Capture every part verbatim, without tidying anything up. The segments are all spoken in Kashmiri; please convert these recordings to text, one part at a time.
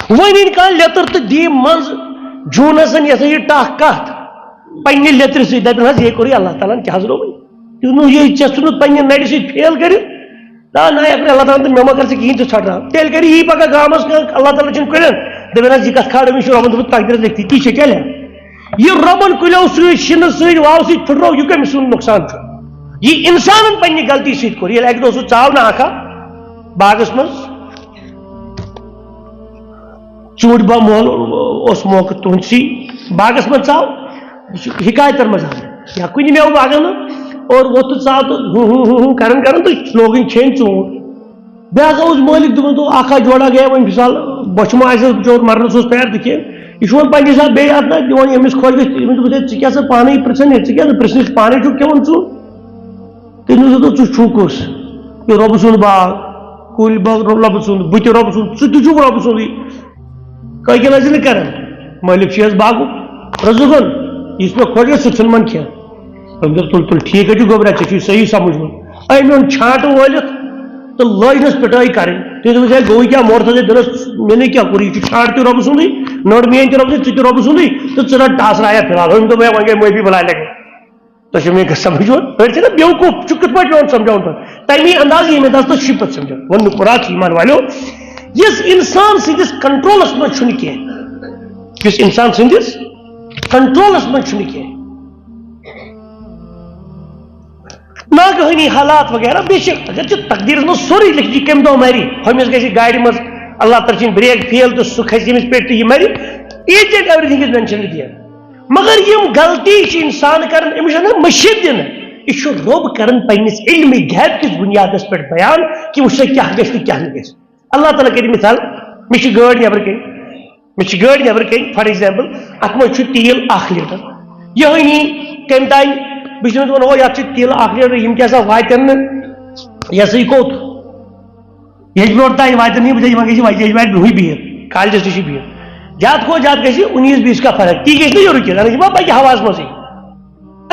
وۄنۍ ییٚلہِ کانٛہہ لیٚتٕر تہٕ دی منٛز جوٗنَسَن یہِ ہسا یہِ ٹَکھ کَتھ پننہِ لیٚترِ سۭتۍ، دَپن حظ، یہِ کوٚرُے اللہ تعالیٰ ہن کیٛاہ حظ رووُے؟ یہِ نہٕ، یہِ ژےٚ ژھُنُتھ پننہِ نَرِ سۭتۍ فیل کٔرِتھ۔ نہ، نہ، یہِ کوٚر اللہ تعالیٰ ہن تہٕ مےٚ ما کَر ژٕ کِہیٖنۍ تہِ ژھۄٹراو۔ تیٚلہِ کَرِ یی پَگاہ گامَس کانٛہہ، اللہ تعالیٰ چھُنہٕ کُلٮ۪ن، دَپن حظ، یہِ کَتھ کھالو، مےٚ چھُ رۄبَن دوٚپمُت تقدیٖرَس لیٚکھِتھ، تی چھےٚ کیٛاہ لیٚکھ؟ یہِ رۄبَن کُلیو سۭتۍ، شِنہٕ سۭتۍ، واوٕ سۭتۍ پھٕٹرو، یہِ کٔمِس سُنٛد نۄقصان چھُ؟ یہِ اِنسانَن پننہِ غلطی سۭتۍ کوٚر۔ ییٚلہِ اَکہِ دۄہ سُہ ژاو نہٕ اَکھا باغَس منٛز، ژوٗنٛٹھۍ با مول اوس موقعہٕ تُہنٛدسٕے باغس منٛز ژاو، یہِ چھُ حکایتن منٛز آمُت۔ یا کُنہِ مٮ۪وٕ باغن منٛز اور ووٚتھ تہٕ ژاو تہٕ ہُہ ہُہ ہُہ ہُہ کران کران تہٕ لوگُن کھیٚنۍ ژوٗنٛٹھۍ۔ بیٛاکھ اوس مٲلِک، دوٚپُن، دوٚپ، اکھ ہا جوڑا گٔیے وۄنۍ مثال، بۄچھِ ما آسٮ۪س بِچور، مرنس اوس تیار تہٕ کھیٚنۍ۔ یہِ چھُ وۄنۍ پننہِ حساب بیٚیہِ اتھ نہ دِوان، ییٚمِس خۄش گژھِ، ییٚمِس دوٚپُس، ہے، ژٕ کیٛاہ سا پانے پرژھان ییٚتہِ، ژٕ کیٛاہ سا پرژھنٕچ، پانے چھُکھ کھٮ۪وان ژوٗنٛٹھۍ؟ تٔمۍ دوٚپ، ژٕ چھُکھ کُس؟ یہِ رۄبہٕ سُنٛد باغ، کُلۍ باغ رۄبہٕ سُنٛد، بہٕ تہِ رۄبہٕ سُنٛد، ژٕ تہِ چھُکھ رۄبہٕ سُنٛدٕے۔ کٲکِل ٲسۍ نہٕ کران، مٲلِک چھُ یَس باغُک رٔزٕق ہن، یُس مےٚ خۄش گژھِ، سُہ ژھُن من کھٮ۪تھ۔ أمۍ دوٚپ، تُل، تُل، ٹھیٖک حظ چھُ، گوٚبرا، ژےٚ چھُے صحیح سمجھمُت۔ أمۍ اوٚن چھانٛٹہٕ وٲلِتھ تہٕ لٲجنَس پِٹٲے کَرٕنۍ۔ تٔمۍ دوٚپُس، ہے، گوٚوُے کیٛاہ، مورتھا ژےٚ دِنَس، مےٚ نے کیٛاہ کوٚرُے؟ یہِ چھُ چھانٛٹہٕ تہِ رۄبہٕ سُنٛدٕے، نٔر میٛٲنۍ تہِ رۄبہٕ سٕنٛز، ژٕ تہِ رۄبہٕ سُنٛدٕے، تہٕ ژٕ رَٹ ٹاسرایا فِلحال۔ أمۍ دوٚپ، ہے، وۄنۍ گٔے معٲفی بَلاے لَگے۔ تۄہہِ چھُو مےٚ سمجھ یِوان؟ أڑۍ چھِ نا بیوقوٗف، چھُ کِتھ پٲٹھۍ پٮ۪وان سمجھاوُن تۄہہِ؟ تَمی انداز ییٚمہِ انداز تۄہہِ چھُ پَتہٕ سمجھاوُن۔ وۄنۍ مُراد چھُ ایمان والیو، یُس اِنسان سٕنٛدِس کنٹرولس منٛز چھُنہٕ کینٛہہ، یُس اِنسان سٕنٛدِس کنٹرولس منٛز چھُنہٕ کینٛہہ، ناگہٲنی حالات وغیرہ، بیٚیہِ چھِ، اگر چھِ تقدیٖرس منٛز سورُے لیکھِتھ، یہِ کَمہِ دۄہ مَرِ، ہُمِس گژھِ گاڑِ منٛز، اللہ تعالیٰ چھِنۍ brake fail تہٕ سُہ کھسہِ ییٚمِس پٮ۪ٹھ تہٕ یہِ مَرِ، each and everything is mentioned there۔ مگر یِم غلطی چھِ اِنسان کران، أمِس چھِ آسان مٔشیٖد دِنہٕ۔ یہِ چھُ رۄب کران پننِس علمِ غیب کِس بُنیادس پٮ۪ٹھ بیان کہِ وٕچھ سا کیٛاہ گژھِ تہٕ کیٛاہ نہٕ گژھِ۔ اللہ تعالیٰ کٔرِو مثال، مےٚ چھِ گٲڑۍ نٮ۪برٕ کَنۍ، مےٚ چھِ گٲڑۍ نٮ۪برٕ کَنۍ، for example، اَتھ منٛز چھُ تیٖل اَکھ لیٖٹر۔ یِہوٚے نی کَمہِ تانۍ، بہٕ چھُس تٔمِس وَنان، "ہو، یَتھ چھُ تیٖل اَکھ لیٖٹر، یِم کیٛاہ سا واتن نہٕ یہِ ہسا یہِ کوٚت؟" ییٚتہِ برونٛٹھ تانۍ واتن نہٕ یِم، یِمن گژھِ وتہِ، ییٚتہِ واتہِ برونٛہٕے بِہِتھ، کالجس تہِ چھِ بِہِتھ۔ زیادٕ کھۄتہٕ زیادٕ گژھِ اُنیٖس بیٖس کا فرق، تی گژھِ نہٕ یورٕ کینٛہہ، زن چھِ ما پکہِ ہوہس منٛزٕے۔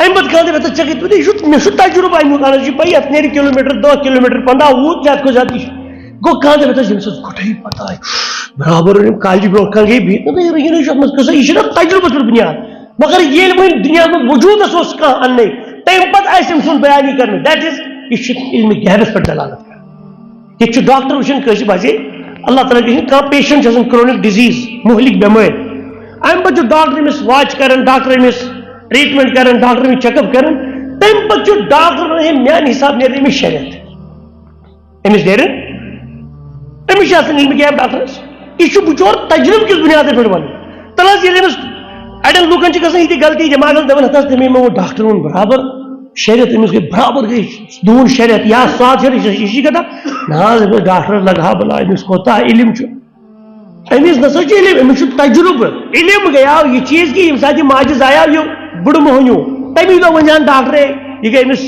امہِ پتہٕ کانٛہہ دپہِ، "ہتا ژےٚ کتہِ ووٚنُے؟ یہِ چھُ، مےٚ چھُ تجربہٕ امیُک، اہن حظ، یہِ چھُ پاے، یتھ نیرِ کلوٗ میٖٹر، دہ کلوٗ میٖٹر، پندہ، وُہ، زیادٕ کھۄتہٕ زیادٕ یہِ چھُ۔" گوٚو کانٛہہ دپہِ، "ہتا ییٚمِس ٲس گۄڈے پتہ، برابر أنِم کالجہِ برونٛہہ کنہِ گٔے بِہِتھ، نہ، نہ، یہِ نہٕ یہِ چھُ اتھ منٛز قصہٕ، یہِ چھُنہ تجربس پٮ۪ٹھ بُنیاد۔" مگر ییٚلہِ وۄنۍ دُنیاہَس منٛز وجوٗدَس اوس کانٛہہ اَننَے، تَمہِ پَتہٕ آسہِ أمۍ سُنٛد بیان یہِ کَرنہٕ۔ That is، یہِ چھِ علمِ غیبَس پٮ۪ٹھ دلالت کران۔ ییٚتہِ چھُ ڈاکٹر وٕچھان کٲنٛسہِ باسے اللہ تعالیٰ کِنۍ کانٛہہ patient چھُ آسان chronic disease، مُہلِک بٮ۪مٲرۍ۔ اَمہِ پَتہٕ چھُ ڈاکٹر أمِس watch کران، ڈاکٹر أمِس treatment کران، ڈاکٹر أمِس check up کران۔ تَمہِ پَتہٕ چھُ ڈاکٹر وَنان، "ہے، میٛانہِ حساب نیرِ أمِس شریعت۔" أمِس نیرِ، أمِس چھِ آسان علمِ غیب ڈاکٹرَس۔ یہِ چھُ بچور تجربہٕ کِس بُنیادَس پٮ۪ٹھ وَنان۔ تَلہٕ حظ، ییٚلہِ أمِس اَڑٮ۪ن لوٗکَن چھِ گژھان یہِ تہِ غلطی دٮ۪ماغَس، دَپان، "ہَتہٕ حظ، تٔمۍ مےٚ ووٚن، ڈاکٹر ووٚن برابر، شریعت أمِس گٔے برابر، گٔے دوٗن شریعت یا ساتھ شریعت، یہِ چھِ، یہِ چھِ کَتھا۔" نہ حظ، أمِس ڈاکٹرَس لَگہٕ ہا بَلاے، أمِس کوٗتاہ علم چھُ۔ أمِس نہ سا چھُ علم، أمِس چھُ تجربہٕ۔ علم گٔیاو یہِ چیٖز کہِ ییٚمہِ ساتہٕ یہِ ماجہِ زایاو یہِ بٕڑٕ مۄہنیوٗ، تَمی دۄہ ؤنۍ ہَن ڈاکٹرے، یہِ گٔے أمِس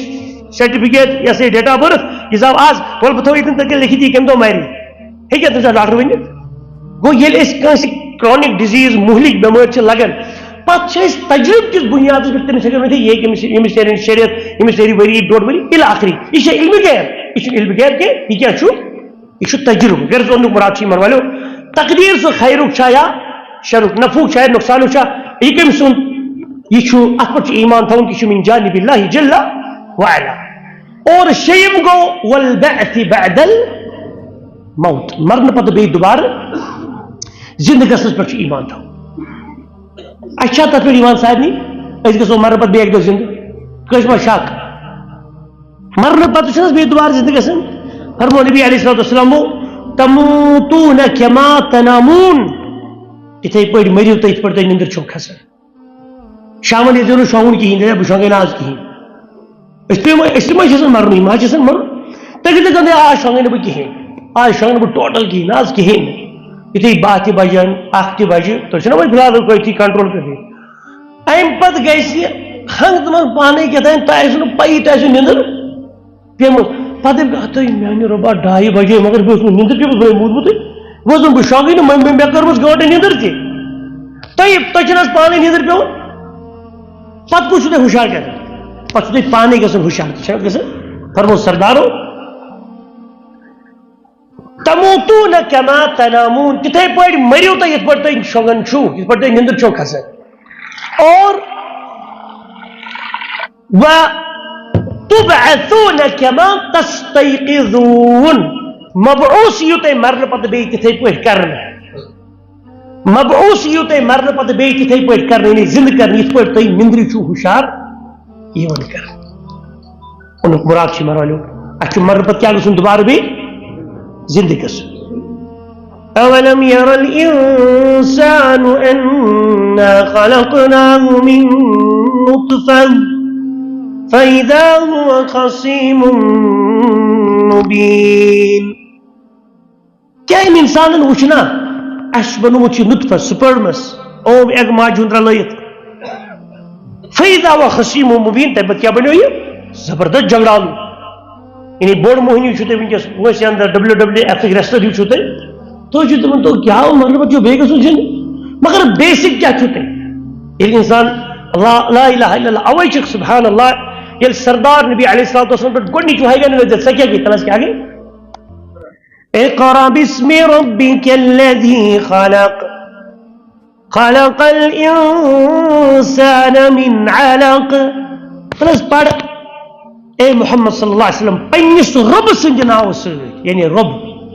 certificate، یہِ ہسا یہِ date of birth، یہِ زاو آز، وَلہٕ بہٕ تھاوٕ ییٚتٮ۪ن تَتہِ لیکھِتھ یہِ کَمہِ دۄہ مَرِ۔ ہیٚکیٛاہ تٔمِس ڈاکٹر ؤنِتھ؟ گوٚو ییٚلہِ أسۍ کٲنٛسہِ chronic disease، مُہلِک بٮ۪مٲرۍ چھِ لَگان، پَتہٕ چھِ أسۍ تجربہٕ کِس بُنیادَس پٮ۪ٹھ تٔمِس ہٮ۪کان ؤنِتھ، یہِ کہِ أمِس، أمِس نیرِ شریعت، أمِس نیرِ ؤری، ڈۄڈ ؤری، اِلی آخری۔ یہِ چھےٚ علمِ غیب، یہِ چھُنہٕ علمِ غیب کینٛہہ، یہِ کیٛاہ چھُ؟ یہِ چھُ تجربہٕ۔ غرض وَننُک مُراد چھُ یِمن والٮ۪و تقدیٖر سُہ خیرُک چھا یا شرُک، نفعُک چھا یا نۄقصانُک چھا، یہِ کٔمۍ سُنٛد؟ یہِ چھُ، اَتھ پٮ۪ٹھ چھُ ایٖمان تھاوُن کہِ یہِ چھُ من جانب اللہ جل وعلا۔ اور شیٚیِم گوٚو والبعث بعد الموت، مرنہٕ پتہٕ بیٚیہِ دُبارٕ زِندٕ گژھنَس پٮ۪ٹھ چھُ ایٖمان تھاوُن۔ اَسہِ چھا تَتھ پٮ۪ٹھ ایٖمان سارنٕے؟ أسۍ گژھو مرنہٕ پتہٕ بیٚیہِ اَکہِ دۄہ زِندٕ؟ کٲنٛسہِ ما شک؟ مرنہٕ پتہٕ چھِنہٕ حظ بیٚیہِ دُبارٕ زِندٕ گژھان؟ فرموو نبی علیہ الصلوۃ والسلامو، "تموتون کما تنامون"، یِتھَے پٲٹھۍ مٔرِو تُہۍ، یِتھ پٲٹھۍ تُہۍ نِندٕر چھِو کھسان۔ شامن ییٚتہِ نہٕ شۄنٛگُن کِہیٖنۍ، دَپہِ، "بہٕ شۄنٛگے نہٕ آز کِہیٖنۍ۔" أسۍ پیٚوان، أسۍ تہِ ما چھِ آسان مرنٕے، ما چھِ آسان مرُن؟ تُہۍ کِتھ کٔنۍ دَپان، "آز شۄنٛگے نہٕ بہٕ کِہیٖنۍ، آز شۄنٛگہٕ نہٕ بہٕ ٹوٹل کِہیٖنۍ، آز کِہیٖنۍ نہٕ"؟ یُتھُے باہ تہِ بجن، اَکھ تہِ بجہِ، تُہۍ چھِو نہ وۄنۍ فِلحال ہیوٚکھ أتھی کنٹرول کٔرِتھ۔ اَمہِ پتہٕ گژھِ ہنٛگہٕ تہٕ منٛگہٕ پانے کیٛاہ تام، تۄہہِ آسِوٕ نہٕ پَیی، تۄہہِ آسِوٕ نِندٕر پیٚمٕژ۔ پتہٕ دَپہِ، "ہتٕے میانہِ رۄبا، ڈایہِ بجے، مگر مےٚ اوس نہٕ نِندٕر پیٚمٕژ، بہٕ ہے موٗدمُتٕے، بہٕ اوسُس نہٕ، بہٕ شۄنٛگٕے نہٕ، مےٚ، مےٚ، مےٚ کٔرمٕژ گٲنٛٹہٕ نِندٕر تہِ۔" تۄہہِ، تۄہہِ چھِنہٕ حظ پانے نِندٕر پیٚوان؟ پتہٕ کُس چھُ تۄہہِ ہُشار کران؟ پتہٕ چھُو تۄہہِ پانے گژھُن ہُشار، تہِ چھا گژھان؟ فرموو سردارو، تموتون کما تنامون، تِتھے پٲٹھۍ مٔرِو تُہۍ یِتھ پٲٹھۍ تُہۍ شۄنٛگان چھِو، یِتھ پٲٹھۍ تُہۍ نِندٕر چھِو کھسان۔ اور و تبعثون کما تستيقظون، مبعوث یِیِو تُہۍ مرنہٕ پتہٕ بیٚیہِ تِتھے پٲٹھۍ کرنہٕ۔ مبعوث یِیِو تُہۍ مرنہٕ پتہٕ بیٚیہِ تِتھے پٲٹھۍ کرنہٕ، یعنی زِندٕ کرنہٕ، یِتھ پٲٹھۍ تُہۍ نِندرِ چھِو ہُشار یِوان کرنہٕ۔ اَمیُک مُراد چھُ یِمن والٮ۪و، اَسہِ چھُ مرنہٕ پتہٕ کیٛاہ گژھُن؟ دُبارٕ بیٚیہِ زِندٕ گژھُن۔ أولم ير الإنسان أنا خلقناه من نطفة فإذا هو خصيم مبين۔ کیا أمۍ اِنسانن وُچھ نا، اَسہِ بنوومُت چھُ نطفہ، سپرمس، اوم ایگ ماجہِ ہُنٛد رلٲیِتھ۔ فإذا هو خصيم مبين، تَمہِ پتہٕ کیٛاہ بنیو یہِ؟ زبردست جگڑالو۔ یعنی بوٚڑ موہنیو چھُو تُہۍ وٕنکیٚس وٲنٛسہِ اندر ڈبلیو ڈبلیو ایف ریسلر ہیوٗ چھُو تُہۍ۔ تُہۍ چھِو تِمن، تو کیٛاہ مطلب چھُ بیٚیہِ گژھُن زِندٕ؟ مگر بیسک کیٛاہ چھُو تُہۍ؟ ییٚلہِ اِنسان لا، لا الہ الا اللہ، اَوَے چھِ سبحان اللہ، ییٚلہِ سردار نبی علیہ الصلوۃ والسلام پٮ۪ٹھ گۄڈٕنِچ وحی گٔے نٲزِل، سۄ کیٛاہ گٔے؟ تَلَس کیٛاہ گٔے؟ اقرأ باسم ربك الذي خلق، خلق الإنسان من علق۔ تَلَس پَر، اے محمد صلی اللہ علیہ وسلم، پننِس رۄب سٕنٛدِ ناوٕ سۭتۍ، یعنی رۄب،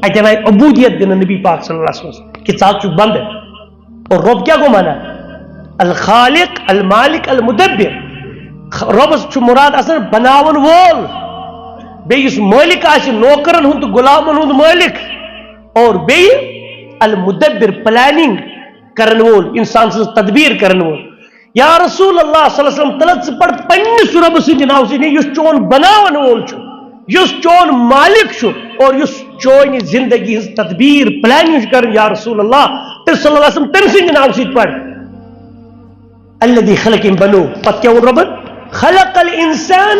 اَتٮ۪ن آیہِ عبودیت دِنہٕ نبی پاک صلی اللہ علیہ وسلم، کہِ ژٕ حظ چھُکھ بندٕ۔ اور رۄب کیٛاہ گوٚو معنی؟ الخالق، المالک، المدبر۔ خ-، رۄبس چھُ مُراد آسان بناون وول، بیٚیہِ یُس مٲلِک آسہِ، نوکرن ہُنٛد تہٕ غلامن ہُنٛد مٲلِک، اور بیٚیہِ المدبر، پلاننگ کرن وول، انسان سٕنٛز تدبیر کرن وول۔ یا رسول اللہ صلی اللہ علیہ وسلم، تَلَس ژٕ پَر پننِس رۄبہٕ سٕنٛدِ ناوٕ سۭتۍ، یُس چون بناون وول چھُ، یُس چون مالک چھُ، اور یُس چونہِ زندگی ہٕنٛز تدبیر، پلاننگ چھُ کران، یا رسول اللہ، تٔمۍ صلی اللہ علیہ وسلم، تٔمۍ سٕنٛدِ ناوٕ سۭتۍ پَر۔ الذي خلق، أمۍ بنوو۔ پتہٕ کیٛاہ ووٚن رۄبن؟ خلق الإنسان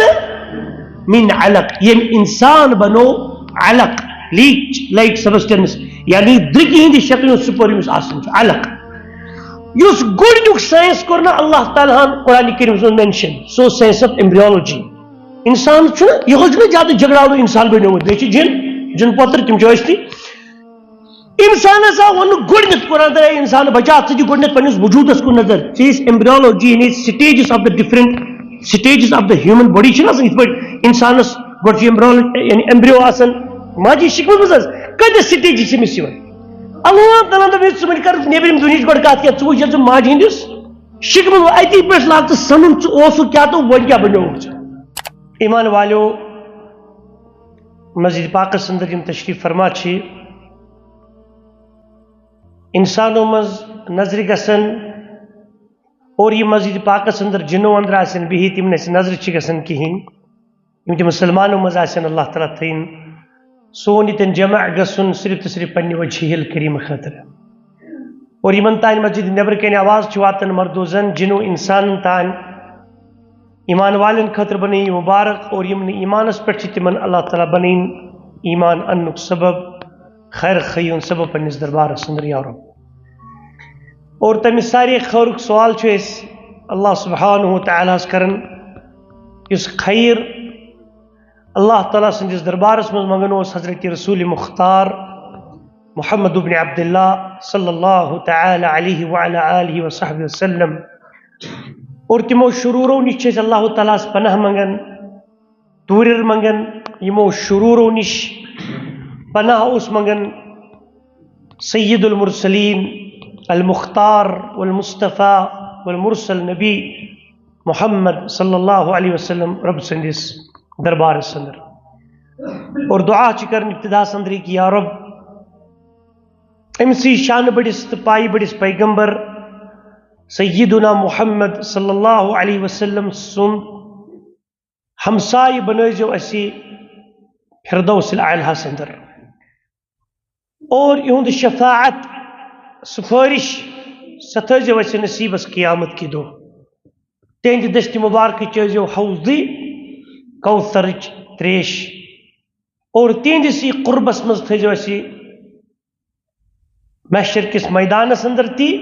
من علق، ییٚمۍ اِنسان بنوو علق، لیچ، لایٹ سبسٹنس، یعنی درٛگہِ ہٕنٛدِ شکلہِ ہُنٛد سُہ پوٚر ییٚمِس آسان چھُ، علق۔ یُس گۄڈٕنیُک ساینس کوٚر نہٕ اللہ تعالیٰ ہن قرآن کریٖمس منٛز مینشن، سُہ اوس ساینس آف ایمبریولوجی۔ اِنسان چھُنہٕ، یِہوٚے چھُنہٕ زیادٕ جگڑاونہٕ اِنسان بنیومُت، بیٚیہِ چھِ جِن، جِن پوتٕر، تِم چھِ ٲسۍ تہِ۔ اِنسانس آو وننہٕ گۄڈٕنیتھ قرآن تہٕ، "اے اِنسان، بچا، ژٕ دِ گۄڈٕنیتھ پننِس وجوٗدس کُن نظر۔" ژےٚ ٲسۍ ایمبریولوجی، یعنی stages of the different stages of the human body چھِنہٕ آسان، یِتھ پٲٹھۍ اِنسانس گۄڈٕ چھُ ایمبریولوجی، یعنی ایمبریو آسان ماجہِ شِکمہِ منٛز حظ، کۭتیاہ stages چھِ أمِس یِوان؟ اللہ تعالیٰ ہن دوٚپ، "ہے، ژٕ وۄنۍ کر نیبرِم دُنیہٕچ گۄڈٕ کتھ کینٛہہ، ژٕ وٕچھ ییٚلہِ ژٕ ماجہِ ہٕنٛدِس شِکمہِ منٛز، اتی پٮ۪ٹھ لاگ ژٕ سنُن، ژٕ اوسُکھ کیٛاہ تہٕ وۄنۍ کیٛاہ بنیووُکھ ژٕ؟" ایمان والیو، مسجد پاکس اندر یِم تشریف فرما چھِ، انسانو منٛز نظرِ گژھن اور یہِ مسجد پاکس اندر جنو اندر آسن بِہِتھ، یِم نہٕ اَسہِ نظرِ چھِ گژھان کِہیٖنۍ، یِم تہِ مسلمانو منٛز آسن، اللہ تعالیٰ تھٲیِن سون ییٚتٮ۪ن جمع گژھُن صرف تہٕ صرف پننہِ وجہہِ الکریم خٲطرٕ۔ اور یِمن تانۍ مسجد نٮ۪برٕ کنہِ آواز چھِ واتان مردوزن جنو انسانن تانۍ، ایمان والٮ۪ن خٲطرٕ بنٲیِن یہِ مُبارک، اور یِم نہٕ ایمانس پٮ۪ٹھ چھِ، تِمن اللہ تعالیٰ بنٲیِن ایمان اننُک سبب، خیر خٲہی ہُنٛد سبب پننِس دربارس اندر، یا رب۔ اور تٔمِس سارے خٲرُک سوال چھُ أسۍ اللہ سبحانہ و تعالیٰ ہس کران، یُس خیر اللہ تعالیٰ سٕنٛدِس دربارس منٛز منگان اوس حضرت رسول مختار محمد ابن عبداللہ صلی اللہ تعالیٰ علیہ وعلی آلہ وصحبہ وسلم۔ اور تِمو شرورو نِش چھِ أسۍ اللہ تعالیٰ ہس پناہ منگان، دوٗرِر منگان، یِمو شرورو نِش پناہ اوس منگان سید المرسلین المختار والمصطفیٰ والمرسل نبی محمد صلی اللہ علیہ وسلم رب سٕنٛدِس دربارس اندر۔ اور دعا چھِ کران ابتداہس اندرٕے کہ یا رب، أمۍ سٕے شانہٕ بٔڑِس تہٕ پایہِ بٔڑِس پیغمبر سیدنا محمد صلی اللہ علیہ وسلم سُنٛد ہمسایہِ بنٲیزیو اَسہِ فردوس الاعلیٰ ہس اندر۔ اور یِہُنٛد شفاعت، سفٲرِش، سۄ تھٲیزیو اَسہِ نصیٖبس قیامت کہِ دۄہ۔ تِہنٛدِ دٔستہِ مُبارکہٕ چٲیزیو حوضِ کوثرٕچ تریش۔ اور تِہنٛدِسٕے قربس منٛز تھٲیزیو اَسہِ محشر کِس میدانس اندر تہِ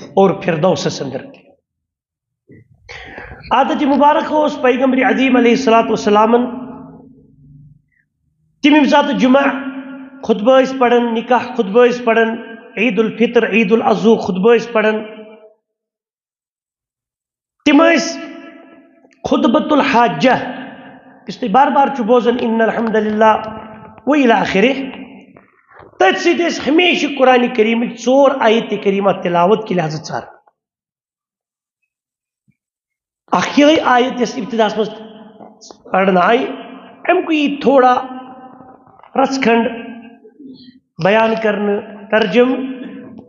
اور فردوسس اندر تہِ۔ عادت مبارک اوس پیغمبر عظیم علیہ الصلوۃ والسلامن تِم ییٚمہِ ساتہٕ جمعہ خطبہٕ ٲسۍ پران، نکاح خطبہٕ ٲسۍ پران، عید الفطر، عید الاضحی خطبہٕ ٲسۍ پران۔ تِم ٲسۍ خطبۃ الحاجہ، یُس تُہۍ بار بار چھِو بوزان، ان الحمد للہ و الی آخرہ۔ تٔتھۍ سۭتۍ ٲسۍ ہمیشہِ قرآن کریمٕکۍ ژور آیت کریمہ تلاوت کہِ لحاظہٕ ژَر۔ اکھ یِہے آیت یۄس ابتداہس منٛز پرنہٕ آیہِ، اَمہِ کُے یی تھوڑا رژھ کھنڈ بیان کرنہٕ، ترجمہٕ،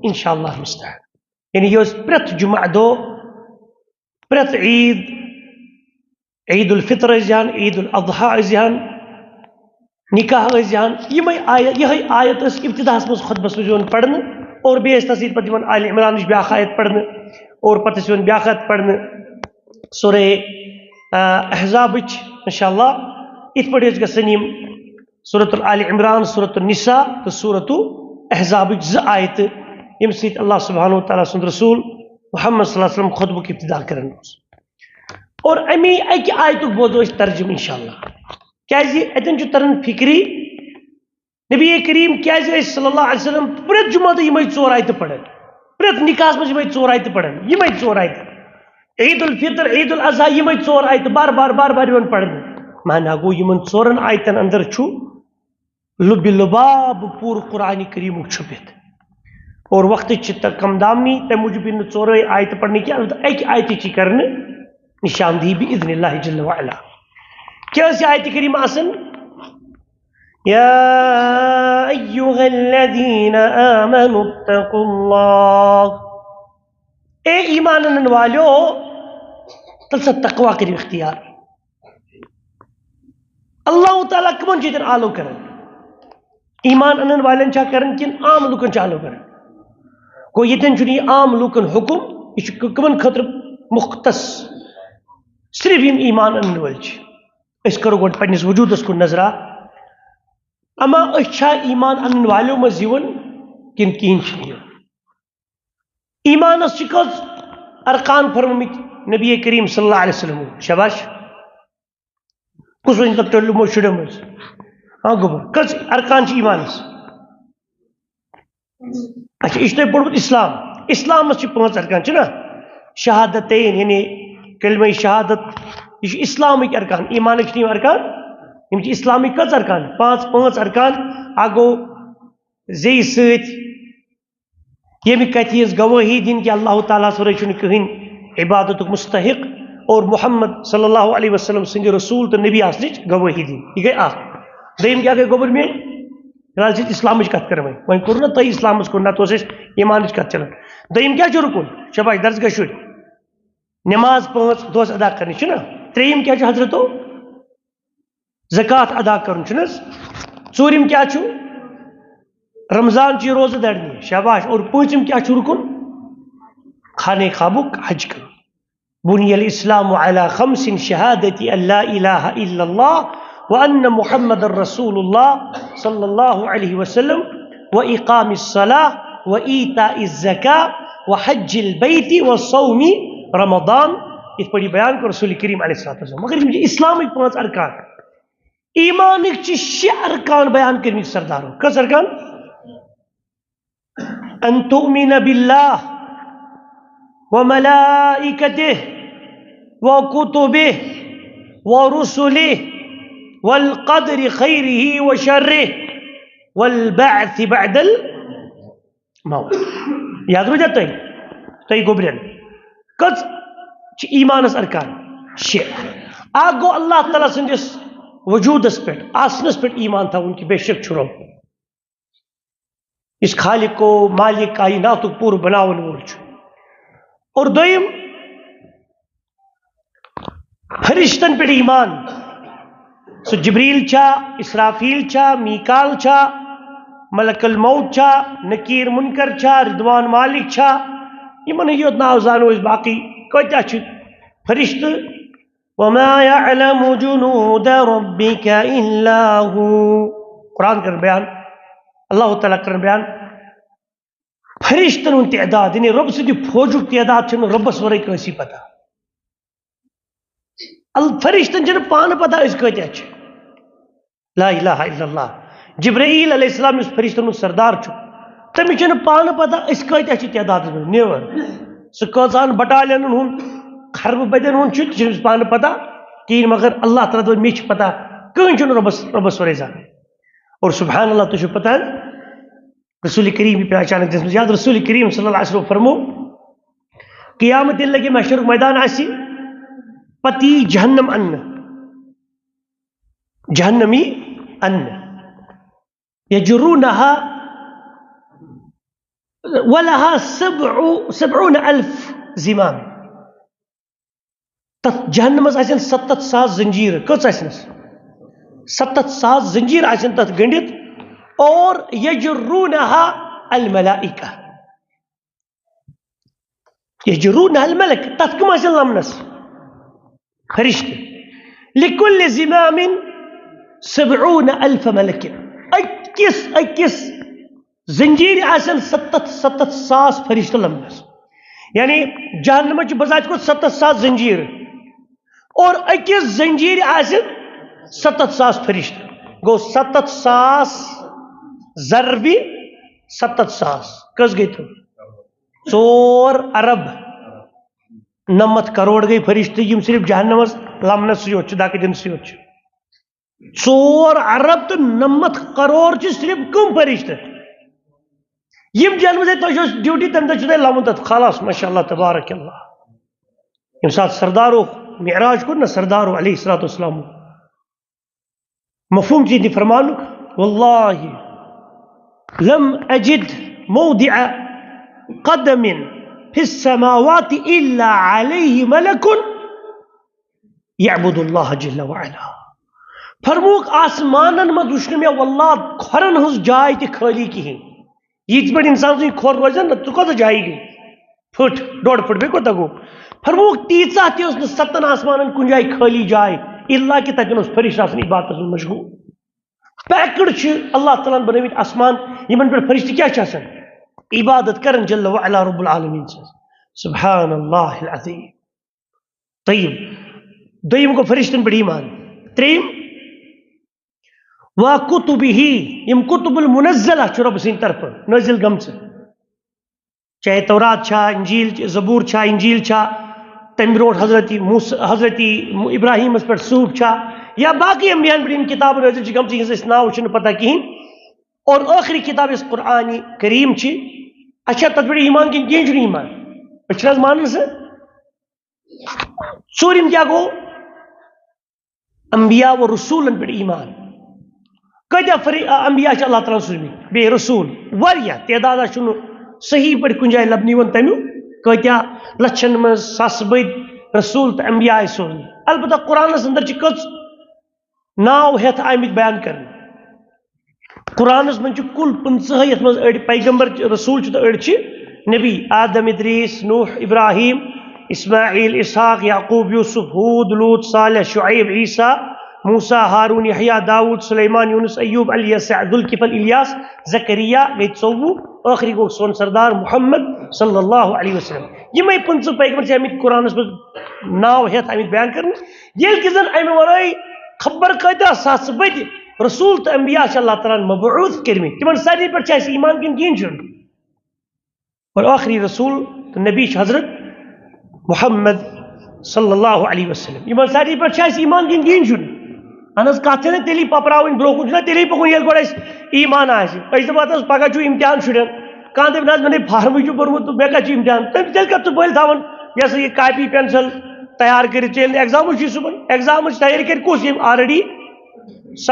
انشاءاللہ مستعان۔ یعنی یہِ اوس پرٛٮ۪تھ جمعہ دۄہ، پرٛٮ۪تھ عید، عید الفطر ٲسۍ زِہن، عید الاضحی ٲسۍ زِہن، نکاح ٲسۍ زِہن، یِمے آیت، یِہے آیت ٲس ابتداہس منٛز خطبس منٛز یِوان پرنہٕ، اور بیٚیہِ ٲسۍ تَتھ سۭتۍ پتہٕ یِوان آل عمرانٕچ بیٛاکھ آیت پرنہٕ، اور پتہٕ ٲسۍ یِوان بیٛاکھ آیت پرنہٕ سورہ، آ، احزابٕچ، انشاءاللہ۔ یِتھ پٲٹھۍ ٲسۍ گژھان یِم سورۃ آل عمران، سورۃ النساء تہٕ سورۃ احزابٕچ زٕ آیتہٕ، ییٚمہِ سۭتۍ اللہ سبحانہ و تعالیٰ سُنٛد رسول محمد صلی اللہ علیہ وسلم خطبُک ابتدا کران اوس۔ اور امی اکہِ آیتُک بوزو أسۍ ترجمہٕ انشاءاللہ۔ کیازِ اتٮ۪ن چھُ تران فکری، نبی کریم کیازِ ٲسۍ صلی اللہ علیہ وسلم پرٛٮ۪تھ جمعہ دۄہ یِمے ژور آیتہٕ پران، پرٛٮ۪تھ نکاحس منٛز یِمے ژور آیتہٕ پران، یِمے ژور آیتہٕ۔ عید الفطر، عید الاضحی، یِمے ژور آیتہٕ بار بار، بار بار یِوان پرنہٕ۔ معنی گوٚو، یِمن ژورن آیتن اندر چھُ لُبِ لُباب پوٗرٕ قرآن کریٖمُک چھُپِتھ۔ اور وقتٕچ چھِ تہ-، کم دامنی، تَمہِ موٗجوٗب یِن نہٕ ژورے آیتہٕ پرنہٕ کینٛہہ، البتہ اَکہِ آیتہِ چھِ کرنہٕ نشاندہی بِإذن اللہ جل وعلا۔ کیٛاہ ٲس یہِ آیتہِ کریٖمہ آسان؟ یا ایھا الذین آمنوا اتقوا اللہ۔ اے ایمان انن والیو، تیٚلہِ سا تقوا کٔرِو اختیار۔ اللہ تعالیٰ کمن چیٖزن آلو کران؟ ایمان انن والٮ۪ن چھا کران کِنہٕ عام لُکن چھا آلو کران؟ گوٚو ییٚتٮ۪ن چھُنہٕ یہِ عام لُکن حُکم، یہِ چھُ ک-، کمن خٲطرٕ مختص؟ صرف یِم ایمان انن وٲلۍ چھِ۔ أسۍ کرو گۄڈٕ پننِس وجوٗدس کُن نظرا۔ اما أسۍ چھا ایمان انن والیو منٛز یِوان کِنہٕ کِہیٖنۍ چھِنہٕ یِوان؟ ایمانس چھِ کٔژ ارکان فرمٲمٕتۍ نبی کریم صلی اللہ علیہ وسلم؟ شاباش۔ کُس وۄنۍ تتھ ٹٔلۍ یِمو شُرٮ۪و منٛز؟ ہاں گوٚبُر، کٔژ ارکان چھِ ایمانس؟ اچھا، یہِ چھُ تۄہہِ پوٚرمُت اسلام۔ اسلامس چھِ پانٛژھ ارکان، چھِنہ؟ شہادتین، یعنی کلمہ شہادت، یہِ چھُ اسلامٕکۍ ارکان، ایمانٕکۍ چھِنہٕ یِم ارکان، یِم چھِ اسلامٕکۍ کٔژ ارکان؟ پانٛژھ، پانٛژھ ارکان۔ اکھ گوٚو زیٚیہِ سۭتۍ ییٚمہِ کتھِ ہٕنٛز گوٲہی دِنۍ کہِ اللہ تعالیٰ ہس ورٲے چھُنہٕ کٕہٕنۍ عبادتُک مستحق اور محمد صلی اللہ علیہ وسلم سٕنٛدِ رسول تہٕ نبی آسنٕچ گوٲہی دِنۍ۔ یہِ گٔے اکھ۔ دوٚیِم کیٛاہ گٔے گوٚبُر میٲنۍ؟ فی الحال چھِ أسۍ اسلامٕچ کتھ کران وۄنۍ۔ وۄنۍ کوٚر نہ تۄہہِ اسلامس کُن، نہ تۄہہِ اوس اَسہِ ایمانٕچ کتھ چلان۔ دوٚیِم کیٛاہ چھُ رُکُن؟ شاباش، درس گژھِ شُرۍ۔ نماز پانٛژھ دۄہس ادا کرنہِ چھُنہ؟ ترٛیٚیِم کیٛاہ چھُ حضرتو؟ زکوٰۃ ادا کرُن چھُنہٕ حظ؟ ژوٗرِم کیٛاہ چھُ؟ رمضان چہِ روزٕ دَرنہِ، شاباش۔ اور پوٗنٛژِم کیٛاہ چھُ رُکُن؟ خانہ کعبُک حج کرُن۔ بني الإسلام على خمس، شهادة أن لا إله إلا الله وأن محمد رسول الله صلى الله عليه وسلم وإقام الصلاة وإيتاء الزكاة وحج البيت وصوم رمضان، یِتھ پٲٹھۍ یہِ بیان کوٚر رسول کریم علیہ الصلوۃ والسلام۔ مگر یِم چھِ اسلامٕکۍ پانٛژھ ارکان۔ ایمانٕکۍ چھِ شےٚ ارکان بیان کٔرمٕتۍ سردارو۔ کٔژ ارکان؟ ان تؤمن باللہ وملائکتہ وکتبہ ورسلہ والقدر خیرہ وشرہ والبعث بعد الموت۔ یاد روٗزیا تۄہہِ؟ تۄہہِ گوٚبرٮ۪ن۔ کٔژ چھِ ایمانس ارکان؟ شےٚ۔ اکھ گوٚو اللہ تعالیٰ سٕنٛدِس وجوٗدس پٮ۪ٹھ، آسنس پٮ۪ٹھ ایمان تھاوُن کہِ بے شک چھُ رۄب، یُس خالق و مالک کائناتُک پوٗرٕ بناون وول چھُ۔ اور دوٚیِم، فرشتن پٮ۪ٹھ ایمان۔ سُہ جبریل چھا، اسرافیل چھا، میکال چھا، ملک الموت چھا، نکیر منکر چھا، رضوان مالک چھا، یِمن ہٕنٛدۍ یوت ناو زانو أسۍ، باقٕے کۭتیاہ چھِ فرشتہٕ؟ وما يعلم جنود ربك إلا هو۔ قرآن کرن بیان، اللہ تعالیٰ کرن بیان، فرشتن ہُنٛد تعداد، یعنی رۄب سٕنٛدِ فوجُک تعداد چھُنہٕ رۄبس ورٲے کٲنٛسی پتہ۔ ال-، فرشتن چھنہٕ پانہٕ پتہ أسۍ کۭتیاہ چھِ۔ لا الہ الا اللہ۔ جبرائیل علیہ السلام، یُس فرشتن ہُنٛد سردار چھُ، تٔمِس چھنہٕ پانہٕ پتہ أسۍ کۭتیاہ چھِ تعدادس منٛز، نیور۔ سُہ کۭژہن بٹالینن ہُنٛد، خربہٕ بدین ہُنٛد چھُ، تہِ چھُنہٕ أمِس پانہٕ پتہ کِہیٖنۍ، مگر اللہ تعالیٰ دوٚپ، مےٚ چھِ پتہ، کٕہٕنۍ چھُنہٕ رۄبس، رۄبس ورٲے زانان۔ اور سبحان اللہ، تُہۍ چھِو پتہ، رسول کریم یہِ پٮ۪وان اچانک دِژمٕژ یاد، رسول کریم صلی اللہ علیہ وسلم فرمو، قیامت ییٚلہِ لگہِ، محشرُک میدان آسہِ، پتہٕ یی جہنم اننہٕ، جہنم یی اننہٕ، یجرونها ولها سبع، سبعون الف زمام۔ تتھ جہنمس آسن ستتھ ساس زنجیر۔ کٔژ آسنس؟ ستتھ ساس زنجیر آسن تتھ گنڈِتھ۔ اور یجرونها الملائکہ، یجرونها الملک، تتھ کم آسن لمنس؟ فرشتہٕ۔ لکل زمام سبعون الف ملک، أکِس أکِس زنجیٖرِ آسن ستتھ، ستتھ ساس فرشتہٕ لمنس۔ یعنی جہنمس چھِ بذات خود ستتھ ساس زنجیٖرٕ، اور أکِس زنجیٖرِ آسن ستتھ ساس فرشتہٕ۔ گوٚو ستتھ ساس ضربِ ستتھ ساس۔ کٔژ گٔے تِم؟ ژور ارب نمتھ کرور گٔے فرشتہٕ، یِم صرف جہنمس لمنس سۭتۍ یوت چھِ، دکہٕ دِنہٕ سۭتۍ یوت چھِ۔ ژور ارب تہٕ نمتھ کرور چھِ صرف کم فرشتہٕ؟ یِم جہنمس ہے، تۄہہِ چھو ڈیوٹی، تمہِ دۄہ چھُ تۄہہِ لمُن تتھ۔ خلاص، ماشاء اللہ، تبارک اللہ۔ ییٚمہِ ساتہٕ سردارو معراج کوٚر نہ، سردارو علیہ الصلوۃ والسلام، مفہوم چھ یہِ فرمانُک، واللہ لم اجد موضع قدم فی السماوات الا علیہ ملک یعبد اللہ جل وعلا۔ فرموک، آسمانن منٛز وٕچھ نہٕ مےٚ واللہ کھۄرن ہٕنٛز جاے تہِ خٲلی کِہیٖنۍ۔ یِتھ پٲٹھۍ انسان سٕنٛز کھۄر روزن نہ، ژٕ کۄس جایہِ گٔے؟ فُٹ، ڈۄڈ فُٹ، بیٚیہِ کوٗتاہ گوٚو؟ فرموک، تیٖژاہ تہِ ٲس نہٕ ستن آسمانن کُنہِ جایہِ خٲلی جاے، الا کہِ تتٮ۪ن اوس فرشتہٕ آسان عبادتس منٛز مشغول۔ پیکڈ چھِ اللہ تعالیٰ ہن بنٲومٕتۍ آسمان، یِمن پٮ۪ٹھ فرشتہٕ کیٛاہ چھِ آسان؟ عبادت کران جل وعلا رب العالمین سٕنٛز۔ سبحان اللہ العظیم۔ طیب۔ دوٚیِم گوٚو فرشتن پٮ۪ٹھ ایمان۔ ترٛیٚیِم، و کتبہ، یِم کتب المنزلہ چھِ رۄب سٕنٛدِ طرفہٕ نٲزِل گٔمژٕ۔ چاہے تورات چھا، انجیل، زبور چھا، انجیل چھا، تمہِ برونٛٹھ حضرت موسیٰ، حضرت ابراہیمس پٮ۪ٹھ صحف چھا، یا باقٕے انبیاہن پٮ۪ٹھ یِم کتابہٕ نٲزِل چھِ گٔمژٕ، یِہنٛز اسہِ ناو چھِنہٕ پتہ کِہیٖنۍ۔ اور ٲخری کتاب یۄس قرآن کریم چھِ، اَسہِ چھا تتھ پٮ۪ٹھ ایمان کِنہٕ کِہیٖنۍ چھُنہٕ ایمان؟ أسۍ چھِنہٕ حظ مانان سُہ؟ ژوٗرِم کیٛاہ گوٚو؟ انبیاء و رسولن پٮ۪ٹھ ایمان۔ کۭتیاہ فری-، آ، انبیاء چھِ اللہ تعالیٰ ہن سوٗزمٕتۍ، بیٚیہِ رسول واریاہ، تعدادہ چھُنہٕ صحیح پٲٹھۍ کُنہِ جایہِ لبنہٕ یِوان تمیُک، کۭتیاہ لچھن منٛز ساسہٕ بٔدۍ رسول تہٕ انبیاء آیہِ سوزنہٕ۔ البتہ قرآنس اندر چھِ کٔژ ناو ہٮ۪تھ آمٕتۍ بیان کرنہٕ۔ قرآنس منٛز چھِ کُل پٕنٛژٕہے، یتھ منٛز أڑۍ پیغمبر چھِ، رسول چھِ تہٕ أڑۍ چھِ نبی۔ آدم، ادریس، نوح، ابراہیم، اسماعیل، اسحاق، یعقوب، یوسف، ہود، لوط، صالح، شعیب، عیسیٰ، موسیٰ، ہارون، یحییٰ، داؤد، سلیمان، یونس، ایوب، الیسع، ذوالکفل، الیاس، زکریا گٔے ژوٚوُہ، ٲخری گوٚو سون سردار محمد صلی اللہ علیہ وسلم۔ یِمے پٕنٛژٕہ پیغمبر چھِ آمٕتۍ قرآنس منٛز ناو ہٮ۪تھ آمٕتۍ بیان کرنہٕ۔ ییٚلہِ کہِ زن امہِ ورٲے خبر کۭتیاہ ساسہٕ بٔدۍ رسول تہٕ انبیاء چھِ اللہ تعالیٰ ہن مبعوث کٔرمٕتۍ۔ تِمن سارنٕے پٮ۪ٹھ چھِ اَسہِ ایمان کِنہٕ کِہیٖنۍ چھُنہٕ؟ اور ٲخری رسول تہٕ نبی چھُ حضرت محمد صلی اللہ علیہ وسلم۔ یِمن سارنٕے پٮ۪ٹھ چھِ اَسہِ ایمان کِنہٕ کِہیٖنۍ چھُنہٕ؟ اہن حظ، کتھ چھےٚ نہ تیٚلی پپراوٕنۍ برونٛہہ کُن، چھُنہ تیٚلی پکُن، ییٚلہِ گۄڈٕ اَسہِ ایمان آسہِ۔ أسۍ دپو، ہتہٕ حظ، پگاہ چھُ امتحان شُرٮ۪ن۔ کانٛہہ دپہِ، نہ حظ، مےٚ نے فارمٕے چھُ بوٚرمُت، تہٕ مےٚ کتہِ چھُ امتحان؟ تٔمِس تیٚلہِ کتھ ژٕ بٔلۍ تھاوان، یہِ ہسا یہِ کاپی پینسل تیار کٔرِتھ، ژےٚ ییٚلہِ نہٕ ایگزامٕے چھُے صُبحن؟ ایگزامٕچ تیٲری کرِ کُس، ییٚمۍ already